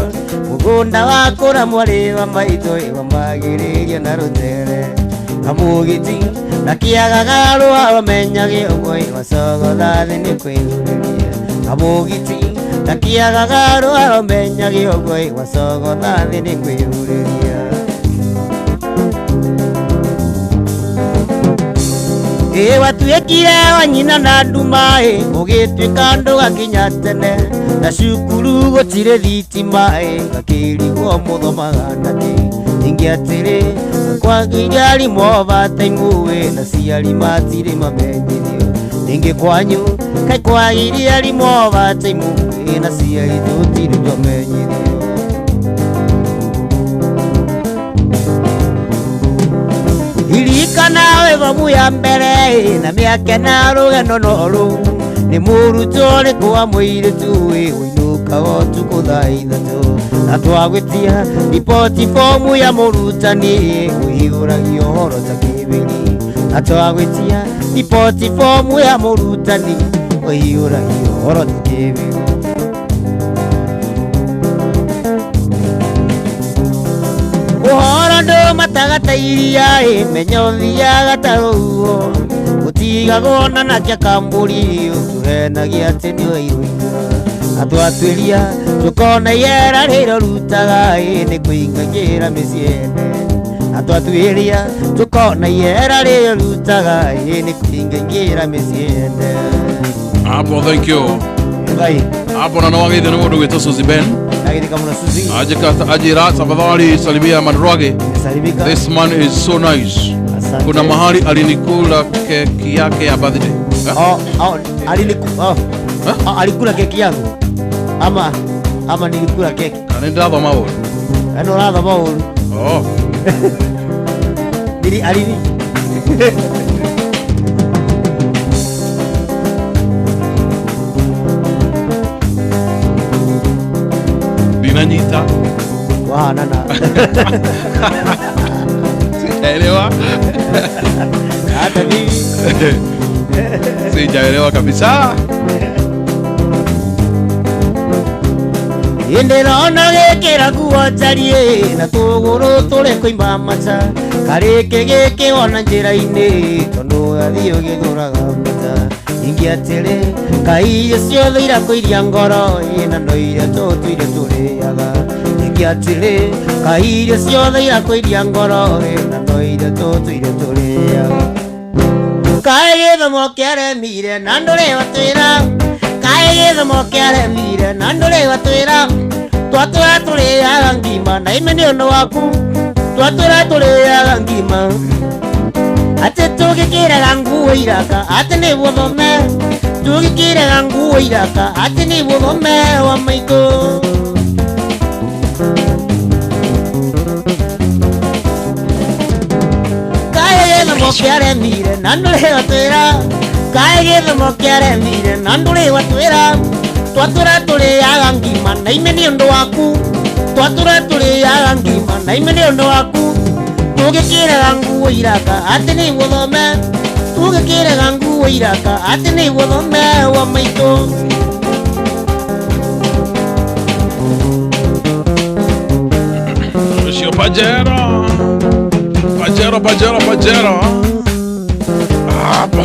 mũgũnda wakũra mwarĩ wa maitũ ĩwamagĩrĩria na rũtere kamũgiti na kĩagaga rũa wamenyage ũguo ĩwacogotha thĩ nĩ kwĩhurĩria kamũgiti na kĩagaga rũa wamenyage ũguo ĩwacogotha thĩ nĩ kwĩhurĩria. Ĩ watuĩkire wa nyina na nduma ĩ ũgĩtuĩka ndũgakinya tene na cukuru gũtirĩ thitima ĩ ngakĩrigwo mũthomaga nakĩ ningĩ atĩrĩ kwagĩire arimũ bataimu ĩ na ciari matirĩ mamenyithio ningĩ kwanyu kaĩ kwagĩire arimũ bataimu ĩ na ciari tũtirĩ twamenyithio. Ririkana wĩ bomu ya mbere na mĩaka na rũgendo no rũu nĩ mũrutwo ũrĩkũ wa mũirĩtu ĩ ũinũkaga ũtukũ thaa ithatũ na twagwĩtia riboti bomu ya mũrutani ũihũragia ũhoro ta kĩbĩri na twagwĩtia riboti bomu ya mũrutani ũihũragia ũhoro ta kĩbĩri. Ũhoro ndũmataga ta iria ĩ menya ũthiaga ta rũhuho gũtigagwo na nakĩa kambũri ũtũhenagia atĩ nĩ ũirũira na twatuĩria tũkona iera rĩrĩa ũrutaga ĩ nĩ kũingangĩra mĩciĩ ene na twatuĩria tũkona iera rĩrĩa ũrutaga ĩ nĩ kũingangĩra mĩciĩ ene. Hapo, thank you. Bye. Hapo na no wagĩithio nĩ mũndũ gwĩtwo Suzy Ben. Nagĩthika mũno Suzy. Ajira tafadhali salimia Mandrwage. Salimika. This man is so nice. Asante. Kuna mahali alinikula keki yake ya birthday. Eh? Oh, oh, oh. Oh, alikula keki yangu ama nilikula keki. Kana nĩndĩrathoma ũru? Eno ũrathoma ũru. Oh. Nili alini. Ndinanyita. Wahanana. Sijaelewa. Hata mimi. Sijaelewa kabisa. Ndĩrona gĩkĩra nguo njariĩ na tũgũrũ tũrĩ kũimba maca karĩkĩ gĩkĩ wona njĩra-inĩ tondũ gathiĩ ũgĩthũraga mata ingĩ atĩrĩ kaĩ irio ciothe irakũiria ngoro ĩ na no iria tũtũire tũrĩaga ingĩ atĩrĩ kaĩ irio ciothe irakũiria ngoro ĩ na no iria tũtũire tũrĩaga kaĩ gĩthomo kĩaremire na ndũrĩ watwĩra kaĩ gĩthomo kĩaremire na ndũrĩ watwĩra twatũra tũrĩaga ngima na ime nĩ ũndũ waku twatũra tũrĩaga ngima atĩ tũgĩkĩraga nguo iraka atĩ nĩguo thome tũgĩkĩraga nguo iraka atĩ nĩguo thome wa maitũ. Kaĩ gĩthomo kĩaremire na ndũrĩ watwĩra kaĩ gĩthomo kĩaremire na ndũrĩ watwĩra twatũra tũrĩaga ngima na ime nĩ ũndũ waku twatũra tũrĩaga ngima na ime nĩ ũndũ waku tũgĩkĩraga nguo iraka atĩ nĩguo thome tũgĩkĩraga nguo iraka atĩ nĩguo thome wa maitũ. Ũcio Pajero. Pajero, Pajero. Hapa.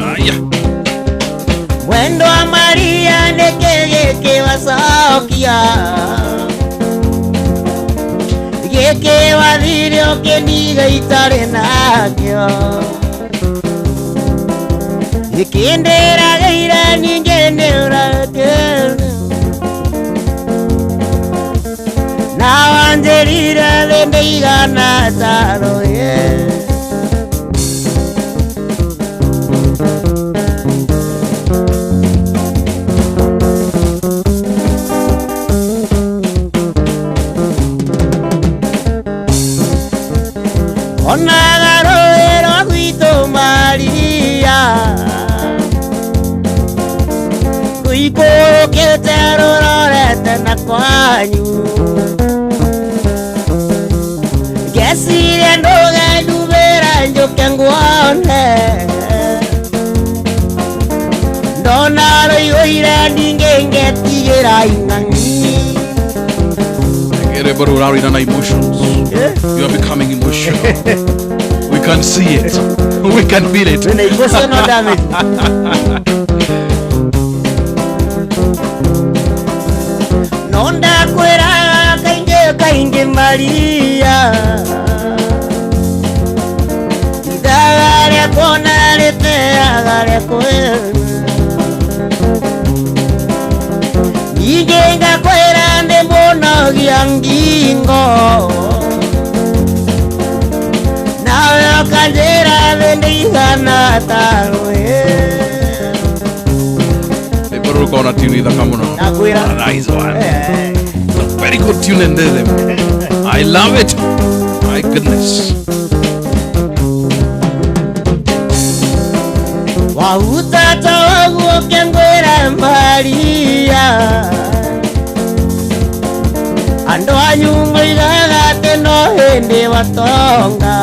Aya. Mwendo wa Maria nĩkĩ gĩkĩ wacokia gĩkĩ wathire ũkĩniga itarĩ nakĩo gĩkĩndĩragĩire ningĩ nĩ ũrakĩra na wanjĩrire thĩ ndĩigana taro yeah. Onaga rũĩ rwa gwitũ Maria rũikũrũkĩte rũrorete na kwanyu ngeciria ndũgendubĩra njũke nguone ndona rũiyũire ningĩ ngetigĩra ing'ang'i. Rwĩmbo rũu rũraina na emotions. You are becoming emotional. We can see it. We can feel it. Wĩna emotional damage. No ndakwĩraga kaingĩ kaingĩ Maria ithaga rĩakwa na rĩteaga rĩakwĩra ningĩ ngakwĩra ndĩ mũnogia ngingo nawe ũkanjĩra thĩ ndĩigana ta rũĩ. Rwĩmbo rũrũ rũkoragwo na tune ithaka mũno. Ndakwĩra. Nice one. It's a very good tune and rhythm. I love it. My goodness. Wahutata waguo ũkĩngwĩra Maria andũ anyu moigaga atĩ no hĩndĩ watonga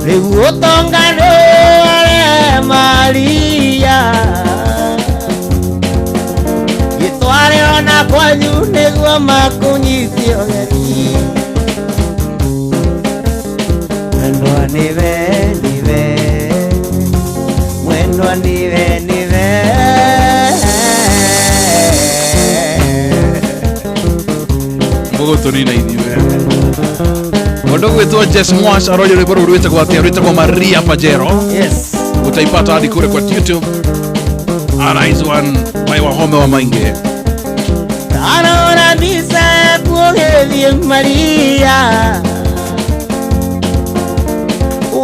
rĩu ũtonga ndũware Maria gĩtware ona kwanyu nĩguo makũnyitie ũgeni. Mwendwa nĩwe nĩwe mwendwa nĩwe nĩwe Mũgũtũnina ithuĩ. Mũndũ gwĩtwo Jess Mwash aroria rwĩmbo rũu rwĩtagwo atĩa? Rwĩtagwo Maria Pajero. Yes. Utaipata hadi kule kwa YouTube. A nice one by Wahome wa Mainge. Ndarora mbica yaku ũgĩthiĩ Maria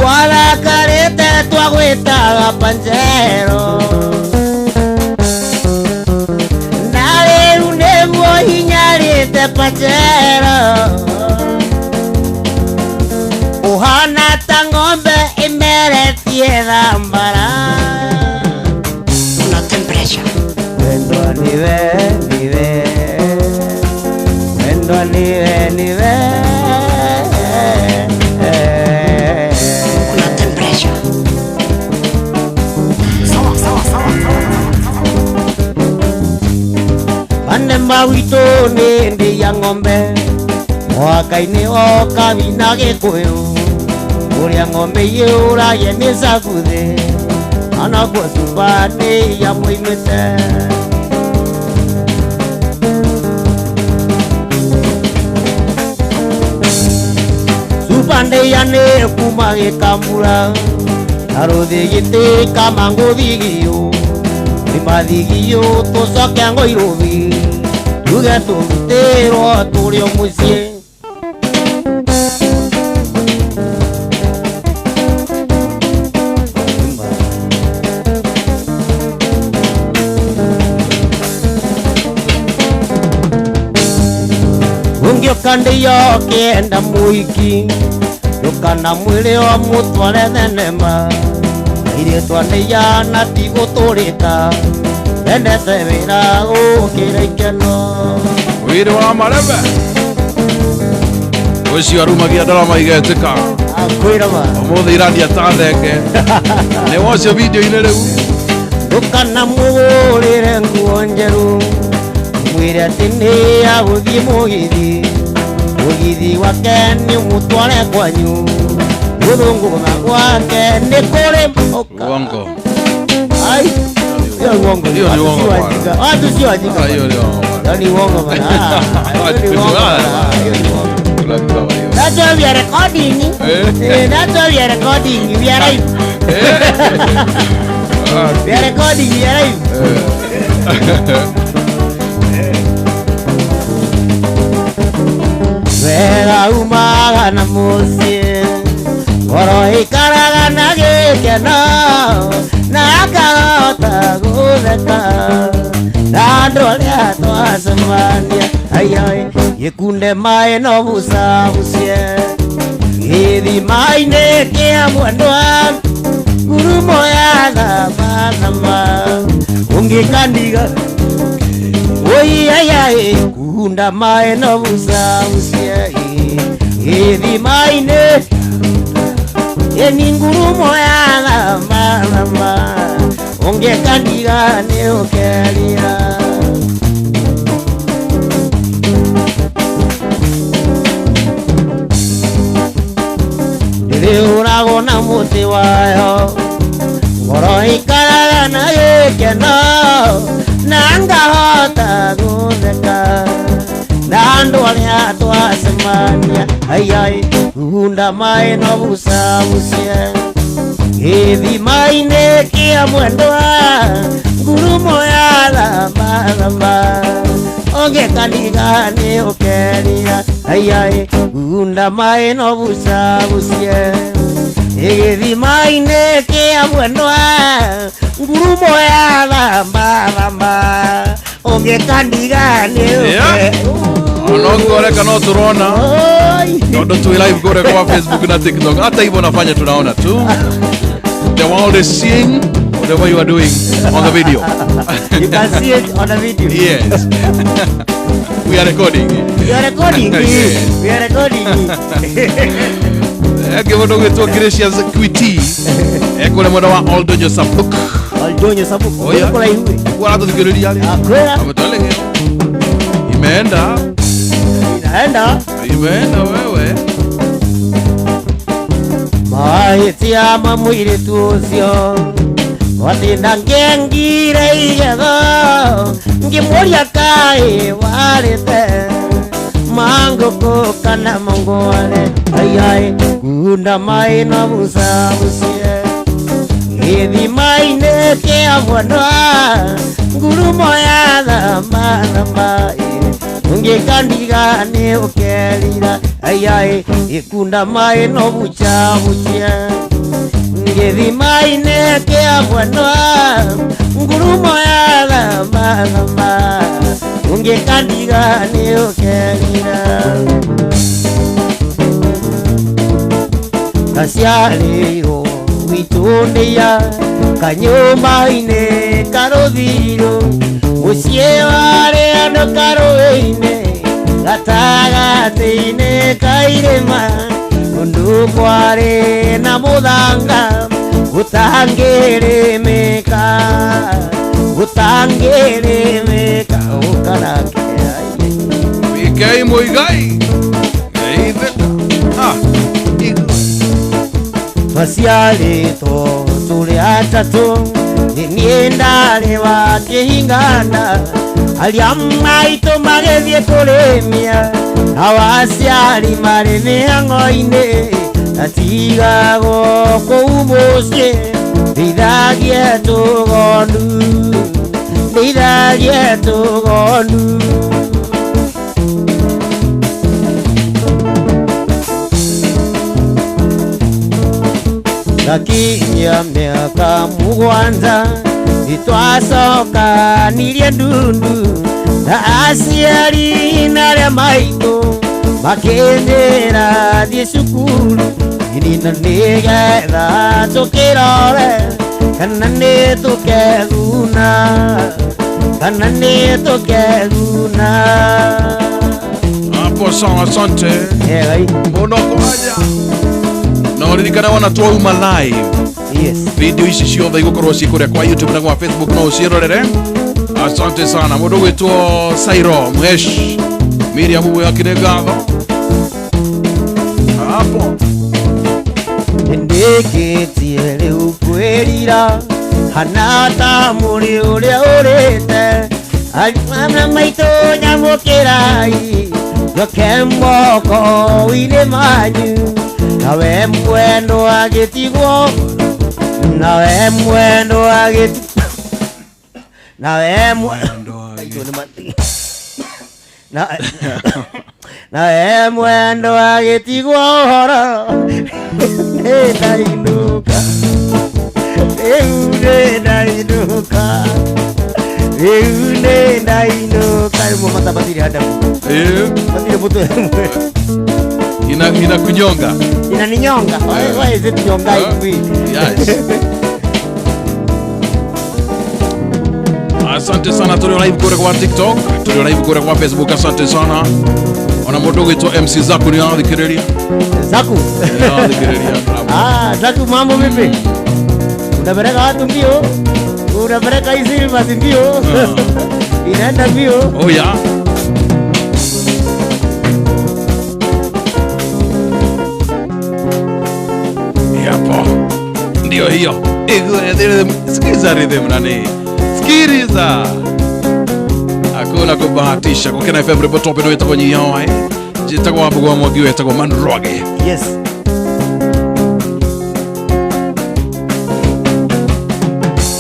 warakarĩte twagwĩtaga Pajero na rĩu nĩguo hinyarĩte Pajero ũhana ta ng'ombe ĩmeretie thambara. Kuna temperature. Mwendwa niwe niwe mwendwa niwe niwe Kuna temperature. Sawa sawa sawa sawa. Manema witũ nĩ ndĩ ya ng'ombe mwaka-inĩ woka wina gĩkũyũ ũrĩa ng'ombe iyũragie nĩ caguthĩ anakuo cuba nĩ ya mũimĩte. Cuba ndĩa nĩ kuma gĩkamura na rũthigiti kama ngũthigio nĩ mathigio tũcoke ngũirũbi tuge tũrutĩrwo tũrĩ o mũciĩ. Ũngĩũka ndĩyo ũkĩenda mũhiki ndũkana mwĩrĩ o mũtware thenema airĩtwa nĩya na ti gũtũrĩka endete wĩra gũkĩra ikeno. Wĩrĩ wa marebe. Ũcio arumagia ndarama igetĩka. Akwĩra ma. Ũmũthĩ iraria ta thenge. Nĩ wocio video-inĩ rĩu. Ndũkana mũgũrĩre nguo njerũ mwĩre atĩ nĩ agũthiĩ mũgithi mũgithi Thithi wake nĩ ũmũtware kwanyu gũthũngũma gwake nĩ kũrĩ ũka. Uongo. Ai, hiyo ni uongo. Hiyo ni Watu uongo si bwana. wajinga. Watu si wajinga. Ah, hiyo ni uongo bwana. Hiyo ni uongo bwana. Ah, hiyo ni uongo bwana. Hiyo ni uongo. Kuna kitu kama hiyo. That's why we are recording. Eh. Eh, that's why we are recording. We are live. Ah, We are recording. We are live. Wega umaga na mũciĩ ngoro ikaraga na gĩkeno na akahota gũtheka na andũ arĩa twacemania aiai gĩkunde maĩ no bucabucie gĩthima-inĩ kĩa mwendwa ngurumo ya thabathama ũngĩkandiga oiaiai kunda maĩ no bucabucie gĩthima-inĩ ĩni ngurumo ya thabathama ũngĩkandiga nĩ ũkerira. Ndĩrĩhũragwo na mũtĩ wayo ngoro ikaraga na gĩkeno na ngahota gũtheka na andũ arĩa twacemania aiai kunda maĩ no bucabucie gĩthima-inĩ kĩa mwendwa ngurumo ya thambathamba ũngĩkandiga nĩ ũkerira aiai kunda maĩ no bucabucie gĩthima-inĩ kĩa mwendwa ngurumo ya thambathamba ũngĩkandiga nĩ Yeah. Onokoreka no turona tondu twi live kule kwa Facebook na TikTok. Hata hivyo nafanya tunaona tu. The world is seeing whatever you are doing on the video. You can see it on the video. Yes. We are recording. We are recording. Yes. We are recording. Eke mũndũ gwĩtwo Gracious Kwiti ekũrĩ mwena wa Oldonyo Sabuk. Oldonyo Sabuk. Oh, yeah. Kũraihu. Waratũthikĩrĩria rĩ? Akwĩra. I'm telling you. Imeenda. Inaenda. Imeenda wewe. Mahĩtia ma mũirĩtu ũcio watinda ngĩengire igetho ngĩmũria kaĩ warĩte mangũkũ kana mangware aiai kunda maĩ no bucabucie gĩthima-inĩ kĩa mwendwa ngurumo ya thambathamba ũngĩkandiga nĩ ũkerira aiai ikunda maĩ no bucabucie gĩthima-inĩ kĩa mwendwa ngurumo ya thambathamba ũngĩkandiga nĩ ũkerira ndaciarĩirwo gwitũ ndĩa kanyũmba-inĩ karũthirũ mũciĩ warĩ andũ karũĩ-inĩ gatagatĩ-inĩ ka irĩma kũndũ kwarĩ na mũthanga gũtangĩrĩmĩka gũtangĩrĩmĩka ũkarake. PK Muigai. Geithĩka. Ah. Twaciarĩtwo tũrĩ atatũ nĩ niĩ ndarĩ wa kĩhingana arĩa maitũ magĩthiĩ kũrĩmia nao aciari marĩ mĩhang'o-inĩ ndatigagwo kũu mũciĩ ndĩithagie tũgondu ndĩithagie tũgondu. Ndakinyia mĩaka mũgwanja nĩtwacokanirie ndundu na aciari na arĩa maitũ makĩnjĩra thiĩ cukuru nina nĩgetha tũkĩrore kana nĩ tũkeguna kana nĩ tũkeguna. Hapo sawa, asante. Yeah, Mũno kwaja. Na ũririkane wona twauma live. Yes. Video ici ciothe igũkorwo ciĩ kũrĩa kwa YouTube na kwa Facebook no ũciĩrorere. Asante sana. Mũndũ gwĩtwo Sairo Mhesh. Miriam Uwe akĩrĩ ngatho. Hapo. Ndĩkĩtie rĩu kwĩrira hana ta mũrĩ ũrĩa ũrĩte ana maitũ nyamũkĩrai njoke moko-inĩ manyu nawe mwendo agĩtigwo nawe mwendo agĩtigwo nawe nawe mwendo agĩtigwo ũhoro nĩndainũka rĩu nĩndainũka rĩu nĩndainũka rĩmwe matabatire adamu matire mũtwe ina kunyonga inaninyonga. Why is it nyonga hivi? Yes. Asante sana tulio live kule kwa TikTok, tulio live kule kwa Facebook, asante sana. Ona mũndũ ũgwĩtwo MC Zaku nĩ arathikĩrĩria. Zaku. Nĩ arathikĩrĩria. Ah, Zaku mambo vipi? Unapeleka watu mbio. Unapeleka hizi silver mbio. Inaenda mbio. Oh yeah. Yapo. Ndio hiyo. Sikiza rhythm nani. Sikiliza. Hakuna kubahatisha. Kwa kina FM report top ndio itakuwa nyinyi. Jitakuwa hapo kwa mwagiwe itakuwa Mandroge. Yes.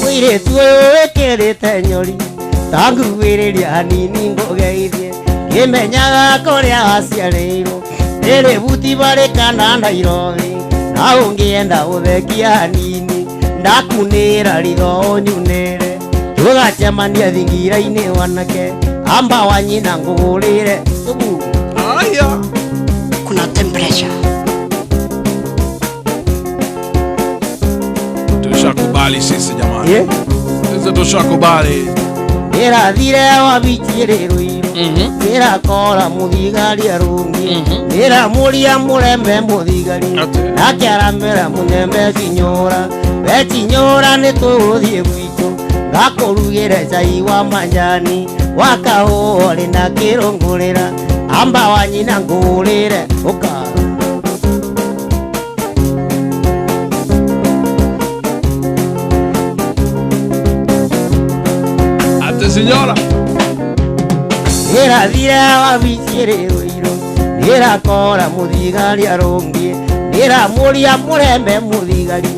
Mũirĩtu ũyũ wĩkĩrĩte nyori tanguĩrĩria hanini ngũgeithie ngĩmenyaga kũrĩa waciarĩirwo rĩrĩ buti barĩ kana Nairobi na ũngĩenda ũthekia hanini ndakunĩra ritho ũnyunĩre tũgacemania thingira-inĩ wanake amba wa nyina ngũgũrĩre thubu. Aya. Kuna temperature. Tushakubali sisi jamani. Yeah. Sisi tushakubali. Ndĩrathire wabici rũirũ ndĩrakora mũthigari arũngi ndĩramũria mũrembe mũthigari nake aramera mũnyembe cinyũra we cinyũra nĩ tũgũthiĩ gwitũ ngakũrugĩre cai wa majani wa kahũa rĩ na kĩrũngũrĩra amba wa nyina ngũrĩre ũka. Signora ndĩrathire wabici rũirũ ndĩrakora mũthigari arũngiĩ ndĩramũria mũrembe mũthigari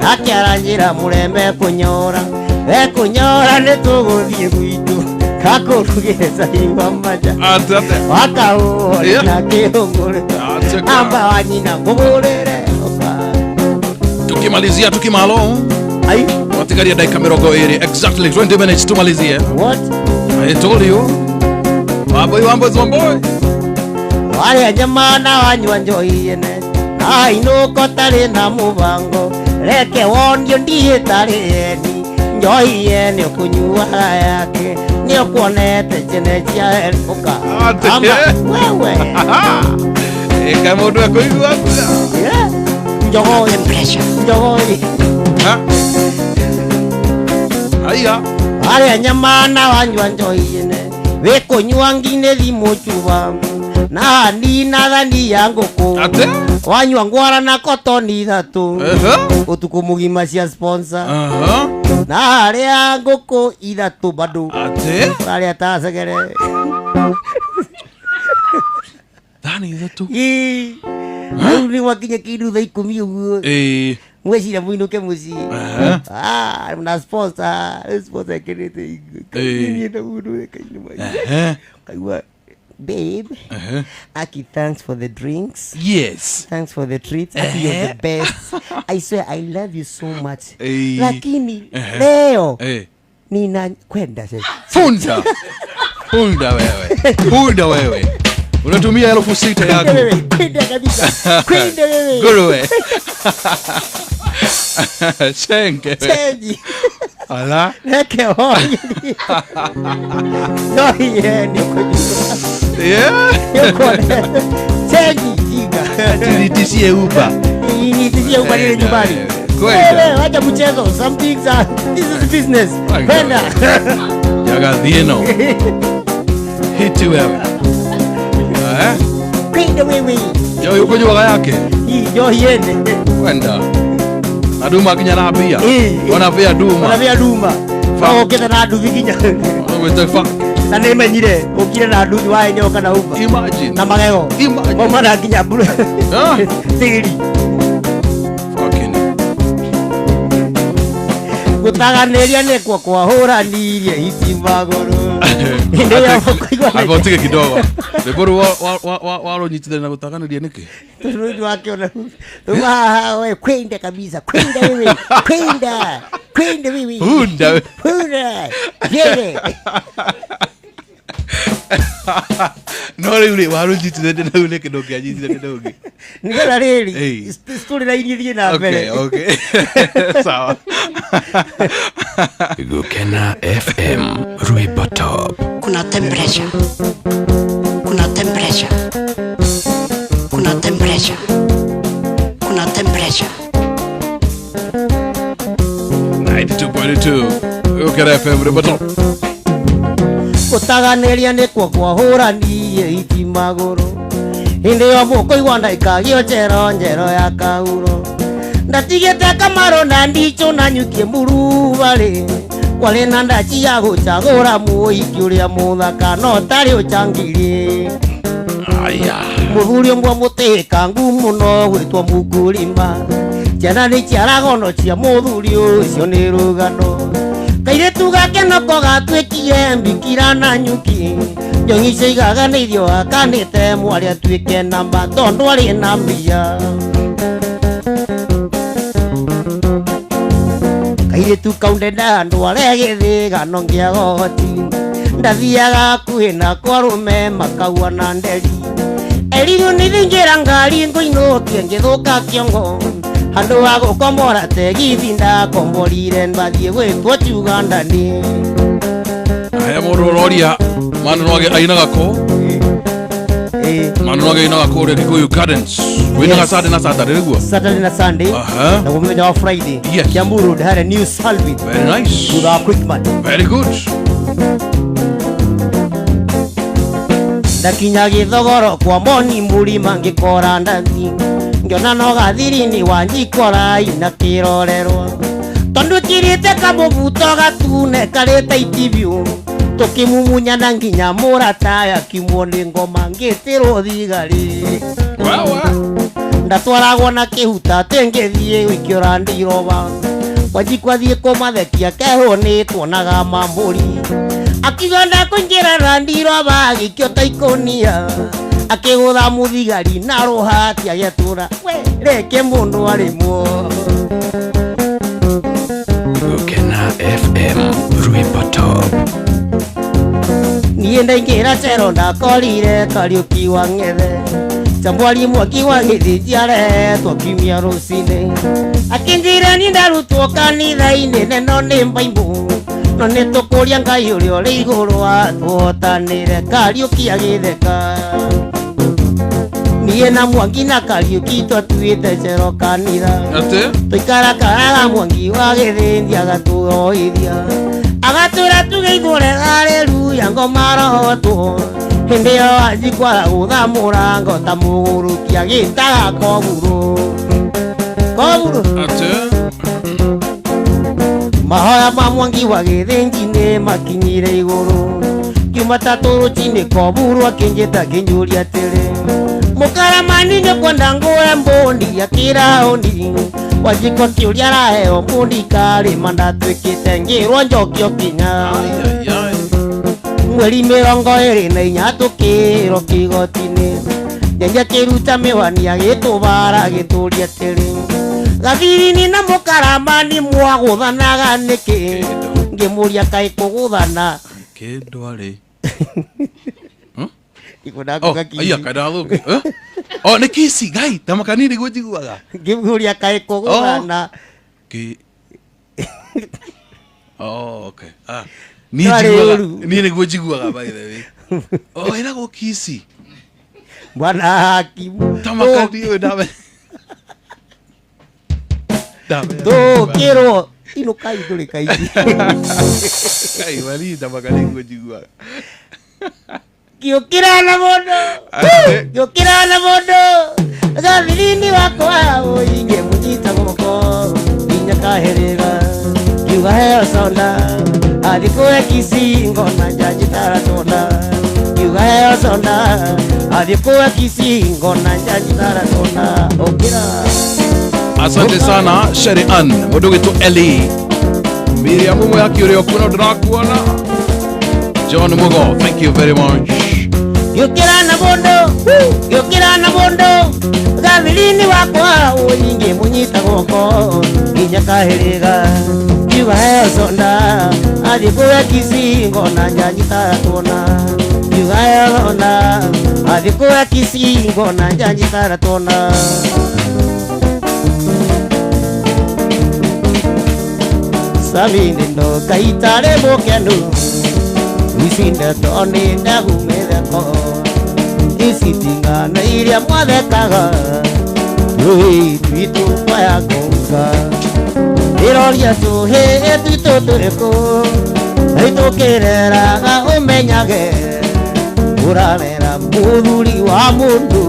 nake aranjĩra mũrembe kũnyora we kũnyora nĩ tũgũthiĩ gwitũ ngakũrugĩre cai wa maja wa kahũa na kĩhũngũrĩra amba wa nyina ngũgũrĩre ũka. Tukimalizia tukimalo ai watigaria dakika 20 exactly 20 minutes tumalizie. What? I told you. Wamboi wamboi wamboi. Warĩa nyama na wanyua njohi yene na inũka ũtarĩ na mũbango reke wonio ndihĩtarĩ eni njohi yene ũkũnyuaga yake nĩ ũkuonete chene cia ũka ama wewe ĩka mũndũ ekũigua njogoi njogoi. Aya. Warĩa nyama na wanyua njohi yene wĩkũnyua nginya thimũ cuba na nina thani ya ngũkũ wanyua ngwara na kotoni ithatũ ũtukũ mũgima cia sponsor na harĩa ngũkũ ithatũ bado harĩa tacegere thani ithatũ rĩu nĩ gwakinya kĩndũ thaa ikũmi ũguo mweciria mũinũke mũciĩ na sponsor sponsor ekĩrĩte kaigua babe. Aki, thanks for the drinks. Yes. Thanks for the treats. Aki, you're the best. I swear I love you so much. Lakini leo nina kwenda sasa. Funda. Funda wewe. Funda wewe. Unatumia 6,000 yako. Kwenda kabisa. Kwenda wewe. Nguruwe. Chenge. Chenji. Ala. Neke hoi. No ye ni kujua. Yeah. Chenji jiga. Nitishie Uber. Nitishie Uber ile nyumbani. Kwenda. Wacha mchezo. Some things are, this is business. Kwenda. Yagathieno. Hiti wewe. Kwenda wewe. Njohi ũkũnyuaga yake? Njohi ene. Wenda. Na nduma nginya na mbia. Ĩĩ. Ona mbia nduma. Ona mbia nduma. No ũkĩte na nduthi nginya. Wĩte fa. Na nĩ menyire ũkire na nduthi wa nyoka na uba. Imagine. Na magego. Imagine. Mauma na nginya mburu. Ah. Tĩri. Fucking. Gũtaganĩria nĩkuo kwahũranirie hiti magũrũ. Hĩndĩ ĩyo mũkũigua Anga ũtige kidogo. Rwĩmbo rũu warũnyitithania na gũtaganĩria nĩkĩ? Tondũ wakĩona rĩu haha we kwenda kabisa kwenda wewe kwenda kwenda wewe Hunda. hunda yeye No rĩu rĩ warũnyitithania na rĩu nĩkĩ ndũngĩanyitithania na ũngĩ? nĩgetha rĩrĩ Ĩĩ. story line ithiĩ na mbere. Okay, okay. Sawa. Gukena FM Rwimbo Top. Kuna temperature. Kuna temperature. Kuna temperature. Kuna temperature. 92.2 Gukena FM Rwimbo Top. Gũtaganĩria nĩkuo kwahũranirie hiti magũrũ. Hĩndĩ ĩyo mũkũigua ndaikagio njero njero ya kahuro. Ndatigĩte kamarũ na ndicũ na nyukie murubarĩ. Kwarĩ na ndaci ya gũcagũra mũhiki ũrĩa mũthaka no tarĩ ũcangiri. Aya. Mũthuri ũmwe mũtĩkangu mũno gwĩtwo mũkũrima. Ciana nĩ ciaragono cia mũthuri ũcio nĩ rũgano. Kairĩtu gake noko gatuĩkire mbikira na nyuki. Nyonyi ciaigaga nĩ irio akanĩte mwarĩ atuĩke namba tondũ arĩ na mbia. Kairĩtu kau ndenda ndware gĩthĩgano kĩa goti. Ndathiaga hakuhĩ na kwa arũme makaua na nderi. Erirwo nĩ thingĩra ngari ngũinũkie ngĩthũka kĩongo. Handũ ha gũkombora tegithi ndakomborire mbathiĩ gwĩtwo Uganda-nĩ. Haya mũndũ ũroria Manu Nwage ainaga kũ? Manu Nwage ainaga kũrĩa Kikuyu Gardens. Wĩinaga Yes. Sunday na Saturday nĩguo? Saturday na Sunday. Aha. Na mũthenya wa Friday. Yes. Kiambu Road harĩa New Salvin. Very nice. Thutha wa Quickmart. Very good. Ndakinya gĩthogoro kwa moni mũrima ngĩkora ndathi. Ngĩona no gathiri-inĩ wa njikora ina kĩrorerwa. Tondũ ĩkĩrĩte kamũbuto gatune karĩte itibiũ. Tũkĩmumunyana nginya mũrata akiumwo nĩ ngoma ngĩtĩrwo thigari. Wawa. Ndatwaragwo na kĩhuta atĩ ngĩthiĩ gũikĩra ndiroba. Wanjikwa thiĩ kũmathekia kehũnĩtwo mambũri. Akiuga ndakũingĩra na ndiroba agĩikio ta ikũnia. Akĩgũtha mũthigari na rũhati agĩatũra we reke mũndũ arĩmwo. Gukena FM Rwimbo Top. Niĩ ndaingĩra cero ndakorire Kariũki wa Ng'ethe. Chamwari mwaki wa gĩthĩnji arehetwo kiumia rũcinĩ. Akĩnjĩra niĩ ndarutwo kanitha-inĩ neno nĩ mbaimbũ. No nĩ tũkũria Ngai ũrĩa ũrĩ igũrũ atũhotanĩre Kariũki agĩtheka. Niĩ na Mwangi na Kariũki twatuĩte cero kanitha. Atĩ? Tũikarakaraga Mwangi wa gĩthĩnji agatũhoithia. Agatwĩra tuge igũre haleluya ngoma rohotwo. Hĩndĩ ĩyo anjikwara gũtha mũrango ta mũgũrũki agĩtaga koburo. Koburo. Atĩ? Mahoya ma Mwangi wa gĩthĩnji nĩ makinyire igũrũ. Kiuma tatũ rũcinĩ koburo akĩnjĩta akĩnjũria atĩrĩ, mũkaramani nĩũkwenda ngũre mbũndi akĩraũndi. Wanjikwa kĩũria araheo mbũndi karĩma ndatuĩkĩte ngĩrwo njokio kinya. Mweri 24 tũkĩrwo kĩgoti-inĩ. Nyenye akĩruta mĩwani agĩtũbara agĩtũria atĩrĩ, gathirini na mũkaramani mwagũthanaga nĩkĩ? Ngĩmũria kaĩ kũgũthana. Kĩndũ arĩ. Ikũnda Oh, kuga kici. aya kaida thũki. Eh? Oh, nĩ kici ngai ta makanini nĩguo njiguaga. Ngĩmũria kaĩ kũgũthana. Ki Oh, okay. Ah. Niĩ Ndwarĩ njiguaga ũru. niĩ nĩguo njiguaga by the way. Oh, ĩragwo kici. Bwana hakimu. Ta makani ũyũ ndame. Ndame. Tũkĩrwo inũkai ndũrĩ kaingĩ. Ngai wali ta makani nĩguo njiguaga. Ngĩũkĩra na mũndũ. Atĩ? Ngĩũkĩra na mũndũ. Gathirini wakwa ũingĩ mũnyita guoko nginya kahĩrĩga ngiuga heo soda athiĩ kũhe kicingo na njanji taratona ngiuga heo soda athiĩ kũhe kicingo na njanji taratona ũkĩra. Asante sana Sherry Ann, mũndũ witũ Eli Miriam mwe akiũrĩa kuona ndĩrakuona. John Mugo, thank you very much. Ngĩũkĩra na mũndũ, ngĩũkĩra na mũndũ gathirini wakwa ũnyingĩ mũnyita guoko nginya kahĩrĩga ngiuga heo soda athiĩ kũhe kicingo na njanji taratona ngiuga heo soda athiĩ kũhe kicingo na njanji taratona. Sabine ndo kaitare mũkenu ici ndeto nĩ ndagumĩtheko ici tingana iria mwathekaga tũhĩĩ twitũ twaya ngũnga ĩroria tũhĩĩ twitũ tũrĩkũ naitũkĩreraga ũmenyage ũrarera mũthuri wa mũndũ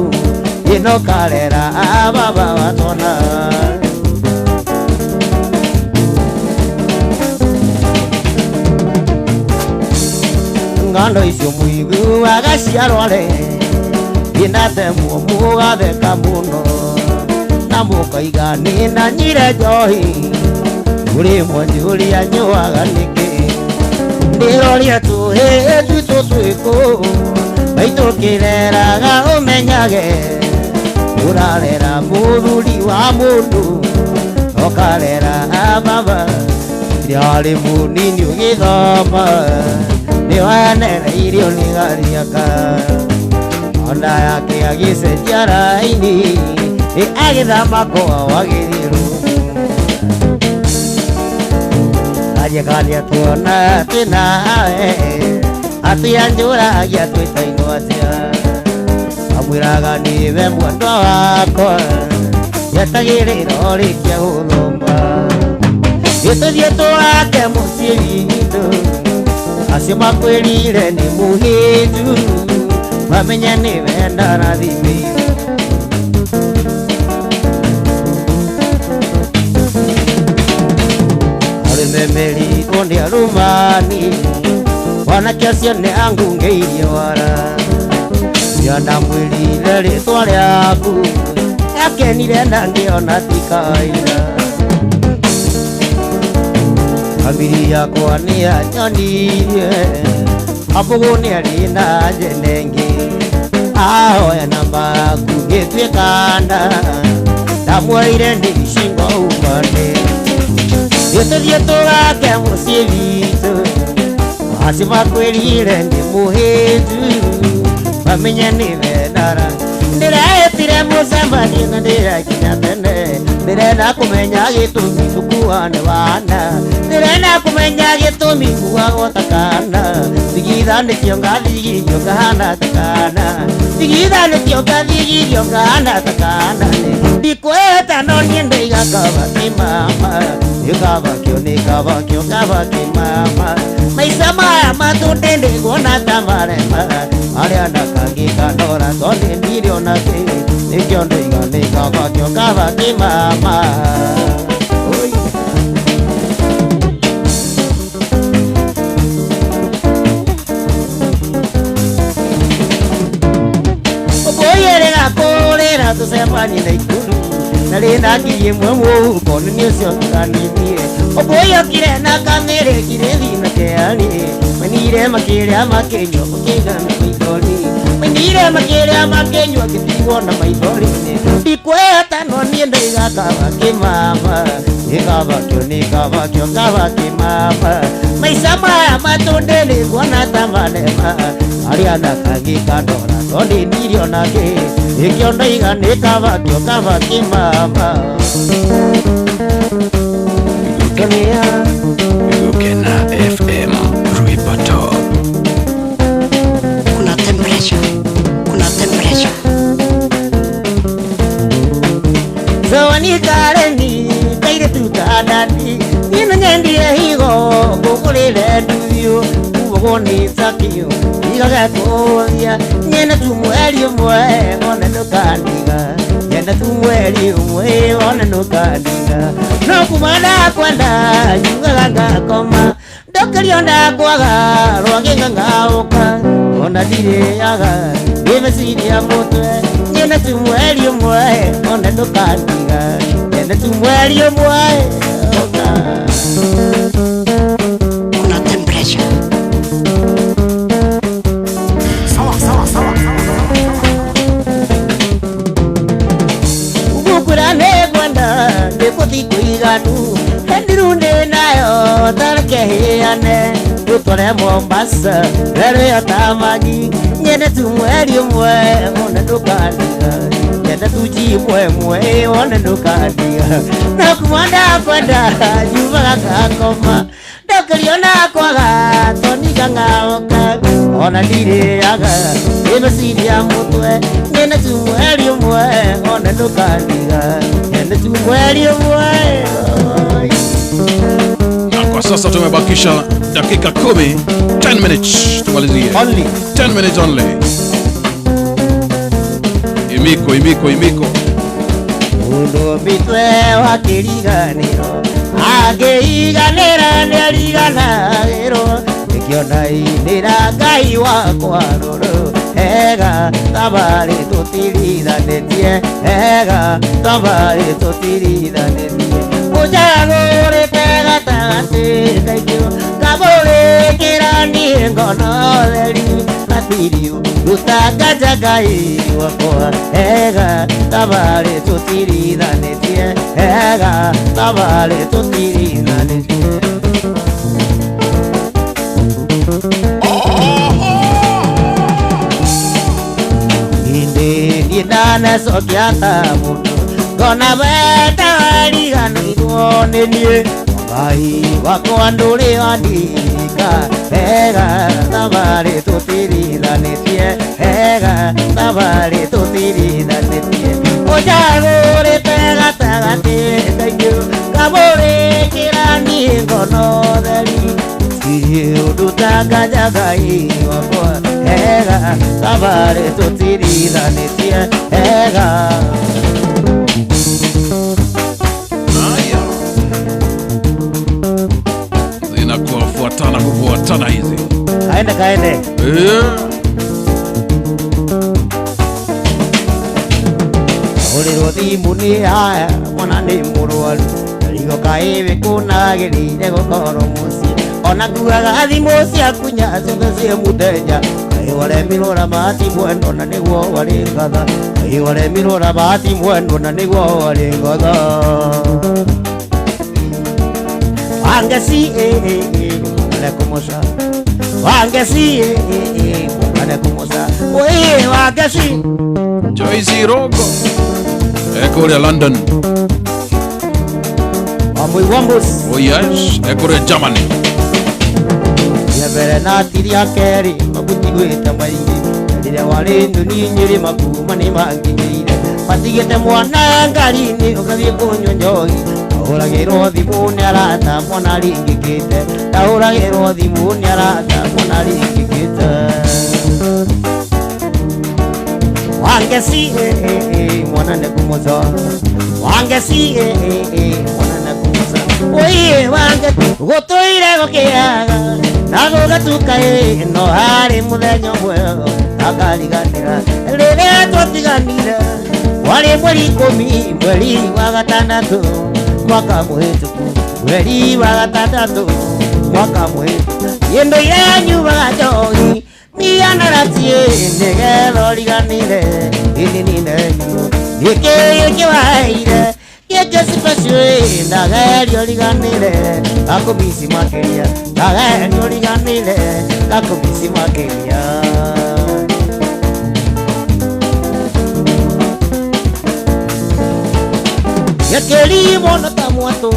ĩno karera baba wa twana. Ng'ando icio mũiguaga ciarware indatemwo mũgatheka mũno na mũkaiga nĩndanyire njohi mũrĩ mwanjũria nyuaga nĩkĩ ndĩroria tũhĩĩ twitũ twĩkũ maitũkĩreraga ũmenyage ũrarera mũthuri wa mũndũ ũkarera baba ndiarĩ mũnini ũgĩthoma nĩwanereirio nĩ gariaka ona yake agĩcenjia raini ĩ agĩthama kwao agĩthiĩ anjĩkania tuona twĩ nawe atĩ anjũragia twĩtainwo atĩa amwĩraga nĩwe mwendwa wakwa njetagĩrĩra ũrĩkia gũthoma gĩtũthiĩ tũwake mũciĩ witũ acio makwĩrire nĩ mũhĩnju mamenye nĩwe ndarathimĩirwo. Arũme merirwo nĩ arũmani wanake acio nĩ angungĩirie wara ria ndamwĩrire rĩtwa rĩaku akenire na ngĩona ti kawaida. Famiri yakwa nĩ yanyonirie abũgũ nĩ arĩ na njene ĩngĩ ahoya namba yaku ngĩtuĩka nda ndamwĩrire nĩ icingo umane gĩtũthiĩ tũgake mũciĩ witũ acio makwĩrire nĩ mũhĩnju mamenye nĩwe ndara ndĩretire mũcemanio na ndĩrakinya tene ndĩrenda kũmenya gĩtũmi tũkuane wana ndĩrenda kũmenya gĩtũmi nguagwo ta kana thigithanĩtio ngathigithio ngahana ta kana thigithanĩtio ngathigithio ngahana ta kana ndikwĩhĩta no niĩ ndoiga kaba kĩ mama nĩ kaba kĩo nĩ kaba kĩo kaba kĩ mama maica maya matũndĩ ndĩkuona ta marema arĩa ndakangĩkanora tondũ ndirĩ ona kĩ nĩkĩo ndoiga nĩ kaba kĩo kaba kĩ mama. Oi. Ũkũiyĩrĩra kũrĩra tũcemanie na ikuru na rĩna ngiri ĩmwe mũhuko nĩ niĩ ũcio tuganĩtie ũkũiyũkire na kamĩrĩ kirĩthi na kĩarĩ manire makĩrĩa makĩnyua makĩigana maithori manire makĩrĩa makĩnyua ngĩtigwo na maithori ndikwĩhota no niĩ ndoiga kaba kĩ mama nĩ kaba kĩo nĩ kaba kĩo kaba kĩ mama maica maya matũndĩ nĩnguona ta marema arĩa ndakangĩkandora tondũ ndirĩ ona kĩ nĩkĩo ndoiga nĩ kaba kĩo kaba kĩ mama. Gukena FM Rwimbo Top. Kuna temperature, kuna temperature. Zawani kaire tutadani nino nyendire higo ngũgũrĩre nduthio kuogwo nĩ takio igagekũria nyene tu mweri ũmwe one ndũkandiga nyene Nyenda tu mweri ũmwe wone ndũkandiga no kuma ndakwenda nyugaga ngakoma ndokĩrio ndakwaga rwagĩnga ngaũka ona ndirĩaga ndĩ meciria mũtwe nyenda tu mweri ũmwe wone ndũkandiga nyenda tu mweri ũmwe ũka. Kuna temperature. Sawa sawa sawa. Gukura nĩngwenda ndĩkũthi kũiganu hendiru ndĩ nayo tareke hĩane tũtware Mombasa rĩrĩa tamagi nyende tu mweri ũmwe wone ndũkandiga nyende tu jimwe mwe wone ndũkandiga no kuma ndakwenda nyumaga ngakoma ndokĩrio nakwaga toniga ng'aũka ona ndirĩaga ndĩ meciria mũtwe nyende tu mweri ũmwe wone ndũkandiga nyende tu mweri ũmwe. Na kwa sasa tumebakisha dakika 10, 10 minutes tumalizie. Only 10 minutes only. Imiko imiko imiko. Mundu mitwe wa kĩriganĩro angĩiganĩra nĩariganagĩrwo nĩkĩona inĩra Ngai wakwa rũrũ ega thabarĩ tũtirithanĩtie ega thabarĩ tũtirithanĩtie ũcagũrĩte gatagatĩ kaitũ kamũrĩkĩra niĩ ngono theri matiriũ rutanganja Ngai wakwa ega thabarĩ tũtirithanĩtie ega thabarĩ tũtirithanĩtie. Hĩndĩ niĩ ndanacokia ta mũndũ ngona wenda wariganĩirwo nĩ niĩ Ngai wakwa ndũrĩ wandirika ega thabarĩ tũtirithanĩtie ega thabarĩ tũtirithanĩtie ũcagũrĩte gatagatĩ kaitũ kamũrĩkĩra niĩ ngono theri tirĩ ũndũ tanganja Ngai wakwa ega thabarĩ tũtirithanĩtie ega. Haya. Zinakufuatana kufuatana hizi. Kaende kaende. Eh. Ahũrĩrwo thimũ nĩ haya mwana nĩ mũrwaru rigo kaĩ wĩ kũnagĩrĩire gũkorwo mũciĩ ona nguaga thimũ ciaku nya ciothe ciĩ mũthenya kaĩ waremirwo na bahati mwendwa na nĩguo warĩ ngatha kaĩ waremirwo na bahati mwendwa na nĩguo warĩ ngatha wangeci mwana kũmoca wangeci mwana kũmoca wĩ wangeci. Joyce Rogo. Ekũrĩa London. Wambui Wambus. Oh yes, ekũrĩa Germany. Ya mbere na tiria kerĩ mabutigwĩte maingĩ rĩrĩa warĩ nduni nyĩrĩ makuma nĩ manginyĩire matigĩte mwana ngari-inĩ ũgathiĩ kũnyua njohi ahũragĩrwo thimũ nĩ arata mwana ringĩkĩte ndahũragĩrwo thimũ nĩ arata mwana ringĩkĩte wangeci mwana nĩ kũmoca wangeci mwana nĩ kũmoca oiye wange gũtũire gũkĩaga na gũgatuka ĩ no harĩ mũthenya ũmwe akariganĩra rĩrĩa twatiganire warĩ mweri 10 mweri wa gatandatũ mwaka mũhĩtũku mweri wa gatandatũ mwaka mũhĩtũku indo yanyuaga njohi mianaratie nĩgetha ũriganĩre ĩnĩ nĩndenyuo gĩkĩ gĩkĩ waheire gĩkĩ special ndageria ũriganĩre gakũmici makĩria ndageria ũriganĩre gakũmici makĩria. Gĩkĩrimwo no ta mwatũ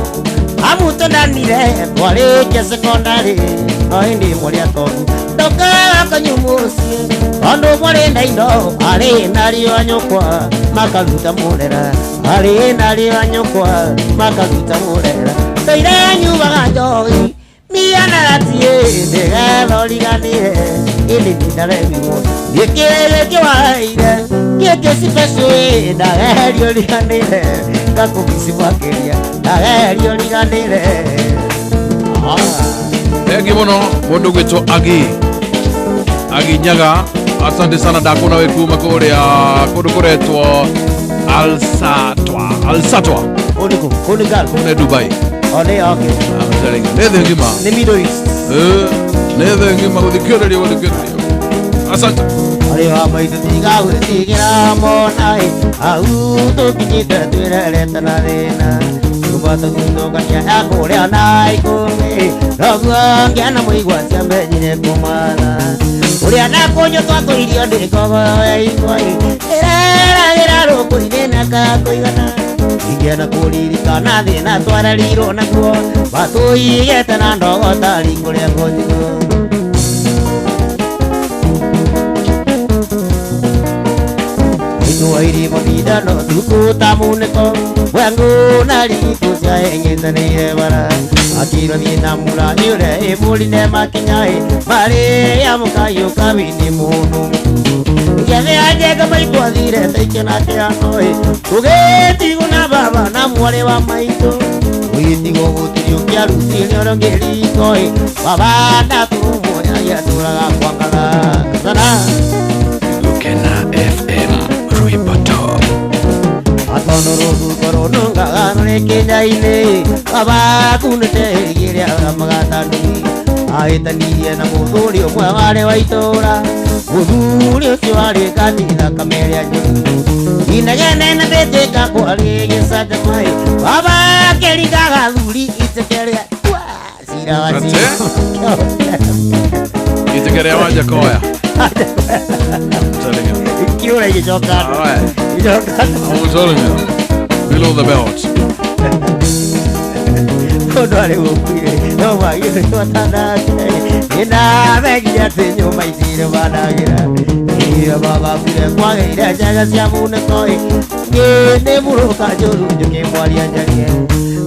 amutondanire twarĩkia sekondarĩ no ĩndĩ mwarĩ atongu ndokaga kanyũ mũciĩ tondũ mwarĩ na indo arĩ narĩo anyũkwa makaruta mũrera arĩ narĩo anyũkwa makaruta mũrera ndoire nyuaga njohi mianaratie nĩgetha ũriganĩre ĩndĩ nĩndaremirwo gĩkĩ gĩkĩ waheire Gĩkĩ special ndagerio riganĩre ngakũmici makĩria ndagerio riganĩre. Thengi muno mundu gwitwo Agi Agi Nyaga, asante sana ndakuona wĩ kuma kũrĩa kũndũ kũretwo Alsatwa Alsatwa Kũndũ kũndũ Gulf kũu nĩ Dubai. O nĩ okay. Nĩ thĩ ng'ima. Nĩ Middle East. Nĩ thĩ ng'ima gũthikĩrĩria gũthikĩrĩria. Asante. Arĩ wa maitũ tiga gwĩtigĩra monaĩ hau tũkinyĩte twĩrerete na thĩna kuma tũthutũkania ya kũrĩa na ikũmi noguo ngĩana mũigua ciamenyire kũmatha ũrĩa na kũnyũ twatũirio ndĩ ngogoyo ya ikoi ĩreragĩra rũkũ-inĩ na kakũigana ingĩenda kũririkana thĩna twarerirwo naguo matũigĩte na ndogo tari kũrĩa kũnjigũ. Wairi mabidano tuku tamuneko wangu nari kucia eng'etanĩire bara akirwo thiĩ na mũrani ũrĩa ĩmũrine makinyaĩ marĩ ya mũkayũ kabini mũndũ ngĩathĩa njenga maitũ athire taikio na kĩanoĩ tũgĩtigwo na baba na mwarĩ wa maitũ ũgĩtigwo gũtirĩ ũkĩarutire ũrĩa ũngĩ rikoĩ baba ndatumuoya gĩatũraga kwangatha sana. Gukena FM rwĩmbo top. Atono rũhuko rũnungaga rũrĩ kĩnya-inĩ baba kunĩte ĩrĩa magatandũki ahĩtanirie na mũthuri ũmwe warĩ wa itũũra mũthuri ũcio warĩ ngati thakame ĩrĩa njũru inegene na mbĩtĩka kwarĩ gĩcanjama baba akĩringaga thuri iteke rĩa cira wa cira Iteke rĩa Wanjakoya. Kiura igĩcoka. Igĩcoka. I'm telling you. Below the belt. Mũndũ arĩ gũkuire no magire matanake nĩndamenyire atĩ nyũmba itirĩ managĩra irio babakire kwagĩire njega cia munĩko nĩ mũrũka njũru njũkĩ mwaria njarie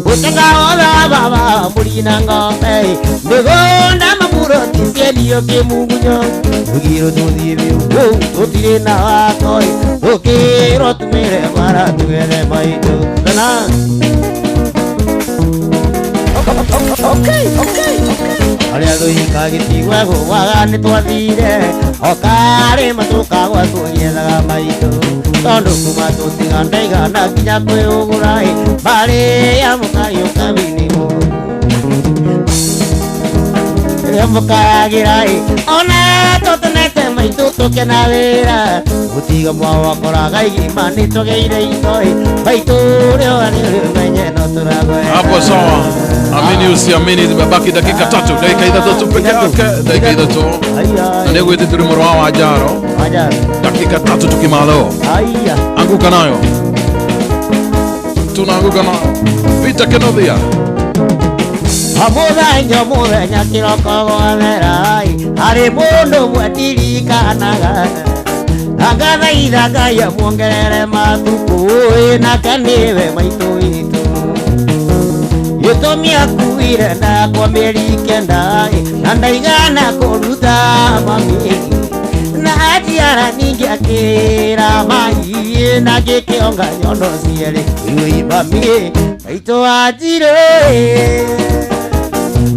ũtega wothe wa baba mbũri na ng'ombe mĩgũnda mamuroti ciendio kĩmugunyo tũgirwo tũthiĩ biũ kũu tũtirĩ na wako tũkĩrwo tumĩre bara tũgethe maitũ kana. Arĩa tũhika gĩtigwe gũgwaga nĩ twathire o karĩ matũkagwa tũgĩethaga maitũ tondũ kuma tũtiga ndaigana nginya kwĩũgũra mbarĩ ya mũkayũ kabini rĩrĩa mũkayagĩra ona tũtenete maitũ tũkena wĩra gũtiga mwawakoraga igima nĩ tũgĩire itoi maitũ rĩoa nĩ ũmenye no tũragwetha. Hapo sawa. Amini usiamini, zimebaki dakika tatu, dakika ithatũ tu peke yake, dakika ithatũ. Na nĩ gwĩtĩ tũrĩ mũrũ wa Wanjaro. Dakika tatu tukimalo. Anguka nayo. Tunaanguka nayo. Peter Kenothia. Mũthenya mũthenya kĩroko gwathera harĩ mũndũ ũmwe ndirikanaga angathaitha Ngai amuongerere matukũ nake nĩwe maitũ witũ gĩtũmi akuire ndakwa mĩeri kenda na ndaigana kũruta mami na aciara ningĩ akĩra mai na ngĩkĩonga nyondo cierĩ iũi mami maitũ wanjirũ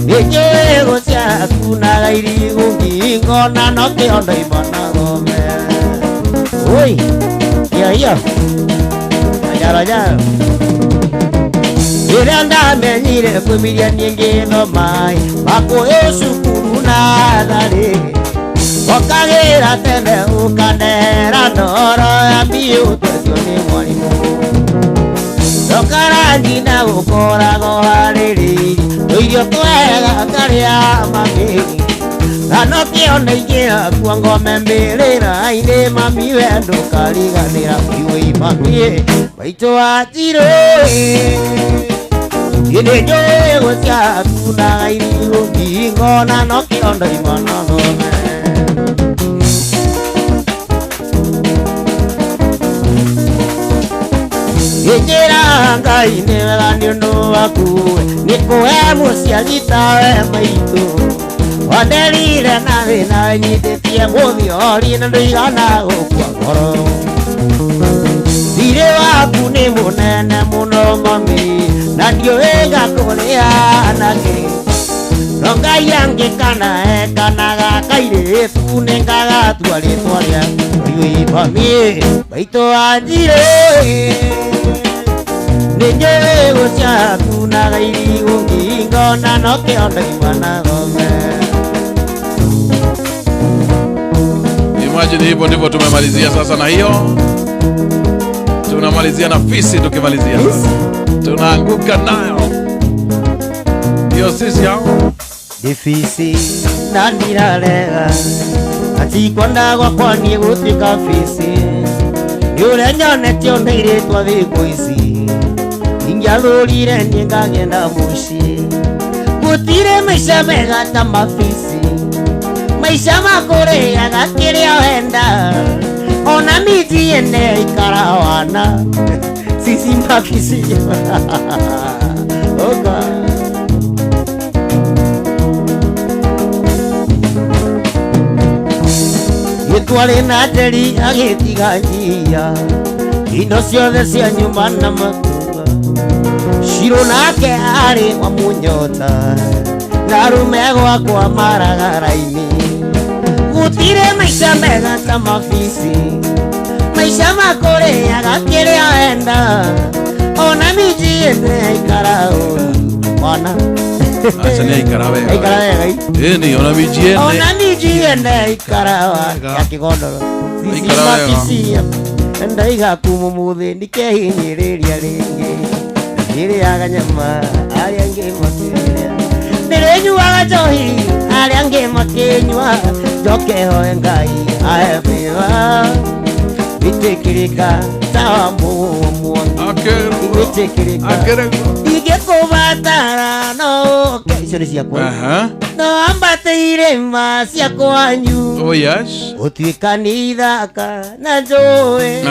nĩnjũĩ gũciakunaga irigũ ngingo na no kĩondo imana thome. Ui, iyo iyo ajaro ajaro rĩrĩa ndamenyire kwĩmiria niĩ ngĩthoma makũyũ cukuru na tharĩ ũkagĩra tene ũkanera ndoro ya mbiũ twecio nĩ mwarimũ ndokarangi na gũkoragwo harĩrĩirie tũirio twega karĩa mami na no kĩone ingĩakua ngome mbĩrĩra-inĩ mami we ndũkariganĩra iũi mami maitũ wanjirũ nĩ njũĩ gũciakunaga irigũ ngingo na no kĩondo imana thome. Njĩra Ngai nĩ wega nĩ ũndũ waku nĩ kũhe mũciari tawe maitũ wanderire na thĩna nyitĩtie mũthiori na ndũigana gũkua ngoro. Thirĩ waku nĩ mũnene mũno mami na ndiũĩ gakũrĩa nakĩ no Ngai angĩkana ekanaga kairĩtu nĩngagatua rĩtwa rĩa iwe mami maitũ anjirĩ nĩ njũĩ gũciatunaga irigũ ngingo na nokĩo ndaigua na thome. Imagine hivyo ndivyo tumemalizia sasa, na hiyo tunamalizia na fisi. Tukimalizia sasa tunaanguka nayo, ndio sisi hao. Ndĩ na ndirarega atikwenda gwakwa niĩ gũtuĩka bici nĩ ũrĩa nyonetio nĩ irĩtwa thikũ ici ingĩathũrire niĩ ngagenda mũciĩ gũtirĩ maica mega ta mabici maica makũrĩaga kĩrĩa wenda ona miji ene ikara wana sisi mabici. Oh God. Gĩtwarĩ na njeri agĩtiga njia indo ciothe cia nyũmba na makuga Shiro nake arĩ wa mũnyota na rume gwakwa maragara-inĩ gũtirĩ maica mega ta mabici maica makũrĩaga kĩrĩa wenda ona miji ĩne ikara ũru ona. Acha ni aikara wega. Aikara wega ĩ. Ĩni ona miji ene. Ona miji ene ikara wa ya kĩgondoro. Aikara wega. Sisi ndaiga kumumuthĩ ndikehinyĩrĩria rĩngĩ ndĩrĩaga nyama arĩa angĩ makĩrĩa ndĩrĩnyuaga njohi arĩa angĩ makĩnyua njoke hoe Ngai ahe wĩra wĩtĩkĩrĩka ta mũmwangi wĩtĩkĩrĩka ingĩkũbatara no ũke icio nĩ ciakwa no ambate irĩma cia kwanyu. Oh yes. Ũtuĩka nĩ ithaka na njũĩ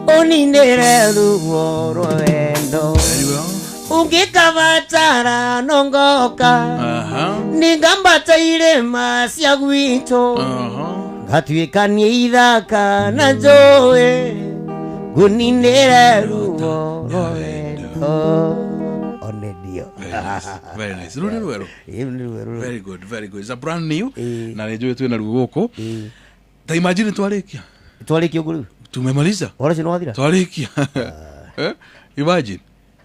ũninĩre ruo rwa wendo ũngĩkabatara no ngoka nĩngambata irĩma cia gwitũ ngatuĩka nĩ ithaka na njũĩ ngũninĩre ruo rwa wendo onendio. Very nice. Rũrĩ rwerũ. Ĩĩ, nĩ rwerũ. Very good, very good. It's a brand new. Na nĩ njũĩ twĩna ruo gũkũ. Ta imagine twarĩkia. Twarĩkia ũguo rĩu. Tumemaliza. Ũhoro ũcio nĩ wathira? Twarĩkia. Eh? Imagine.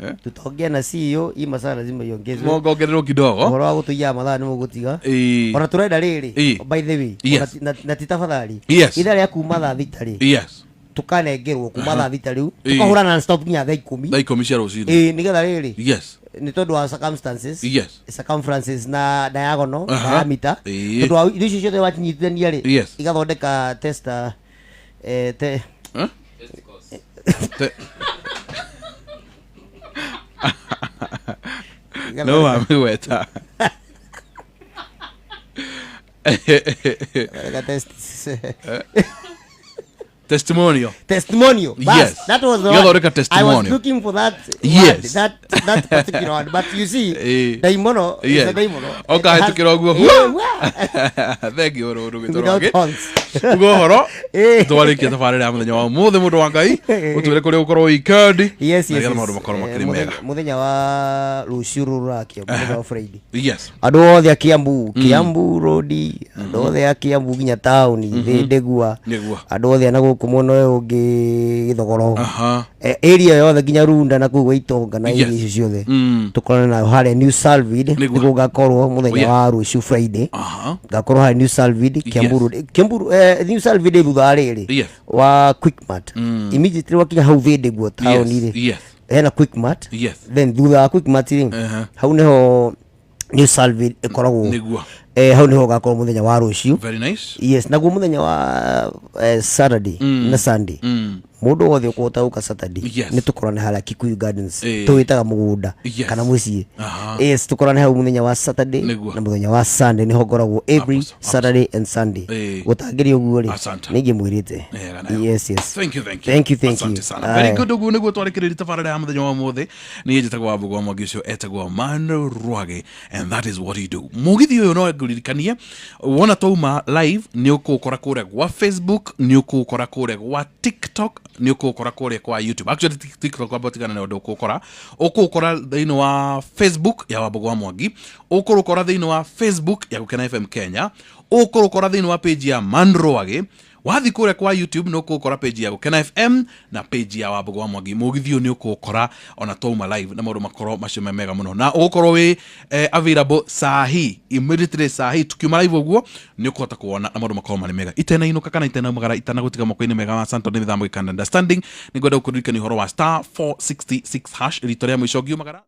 Eh? Tutaongea na CEO hii masaa lazima iongezwe. Mongongererwo kidogo. Ũhoro wa gũtũiyaga mathaa nĩ mũgũtiga. Ĩĩ. Ona tũrenda rĩrĩ Ĩĩ. by the way Yes. ona na ti tafadhali Yes. ithaa rĩa kuma thaa thita rĩ Yes. tũkanengerwo kuma thaa thita rĩu Ĩĩ. tũkahũra non stop nginya thaa ikũmi. Thaa ikũmi cia rũcinĩ. Ĩĩ nĩgetha rĩrĩ Yes. nĩ tondũ wa circumstances Yes. circumferences na diagonal diameter Ĩĩ. tondũ wa indo icio ciothe wacinyitithania rĩ Yes. igathondeka testa te Eh? Te- No wamĩgweta. Igathondeka testis. Testimonial. Testimonial. Bas, Yes. that was the Igathondeka one. I was testimonial. looking for that Yes. word, that particular one. But you see, Ĩĩ. daimono is Yes. a daimono. Ũkahĩtũkĩra ũguo. Eh, wa. Thank you rũrũ Without gĩtũroge. horns. Uga ũhoro twarĩkia tabarĩra ya mũthenya wa ũmũthĩ mũndũ wa Ngai ũtwĩre kũrĩa ũgũkorwo weekend Yes, yes, na nĩgetha yes. maũndũ makorwo Eh, makĩrĩ mega. Mũthenya wa rũciũ rũrakio mũthenya wa Friday. Yes. Andũ othe a Kiambu, Kiambu Road, andũ othe a Kiambu nginya taũni, Thĩndĩgua, Nĩguo. andũ othe a na gũkũ mwena ũyũ ũngĩ Gĩthogoro. Aha. Area yothe nginya Runda na kũu Gaitonga na Yes. area icio ciothe. Mm. Tũkorane nayo harĩa New Salvid Nĩguo. nĩguo ngakorwo mũthenya Oh, yeah. wa rũciũ Friday. Aha. Ngakorwo harĩa New Salvid, Kiambu Yes. Road. Kiambu New Salvid ĩ thutha wa rĩrĩ Yes. wa Quickmart. Immediately wakinya hau Thĩndĩgua taũni rĩ. Yes. Hena Quickmart. Yes. Then thutha wa Quickmart rĩ Aha. hau nĩho New Salvid ĩkoragwo. Nĩguo. Hau nĩho ngakorwo mũthenya wa rũciũ. Very nice. Yes, naguo mũthenya wa Saturday na Sunday mũndũ wothe ũkũhota gũka Saturday Yes. nĩ tũkorane harĩa Kikuyu Gardens Ĩĩ. tũwĩtaga mũgũnda Yes. kana mũciĩ. Aha. Yes, tũkorane hau mũthenya wa Saturday Nĩguo. na mũthenya wa Sunday nĩho ngoragwo every Apostle, Saturday and Sunday. Ĩĩ. Gũtangĩrĩ ũguo rĩ Asante. nĩ ingĩmwĩrĩte. Wega nayo. Yes, yes. Thank you, thank you. Thank you, thank Asante you. sana. Very Aye. good ũguo nĩguo twarĩkĩrĩria tabarĩra ya mũthenya wa ũmũthĩ niĩ njĩtagwo Wambũgũ wa Mwangi ũcio etagwo Manu Rwage and that is what he do. Mũgithi ũyũ no Ngũririkanie wona twauma live nĩ ũkũũkora kũrĩa gwa Facebook, nĩ ũkũũkora kũrĩa gwa TikTok, nĩ ũkũũkora kũrĩa kwa YouTube. Actually TikTok kwamba tigana na ũndũ, ũkũũkora ũkũũkora thĩinĩ wa Facebook ya Wambũgũ wa Mwangi, ũkũrũkora thĩinĩ wa Facebook ya Gũkena FM Kenya, ũkũrũkora thĩinĩ wa page ya Manrwagĩ. Wathi kũrĩa kwa YouTube nĩ ũkũũkora page ya Gũkena FM na page ya Wambũgũ wa Mwangi. Mũgithi ũyũ nĩ ũkũũkora ona twauma live na maũndũ makorwo macio me mega mũno, na ũgũkorwo wĩ available sahi, immediately sahi tukiuma live ũguo nĩ ũkũhota kuona na maũndũ makorwo marĩ mega. Itenainũka kana itenaumagara, itanagũtiga moko-inĩ mega ma Santo nĩ mĩthambo gĩkanda understanding, nĩ ngwenda gũkũririkania ũhoro wa *466# rito rĩa mũico ngiumagara.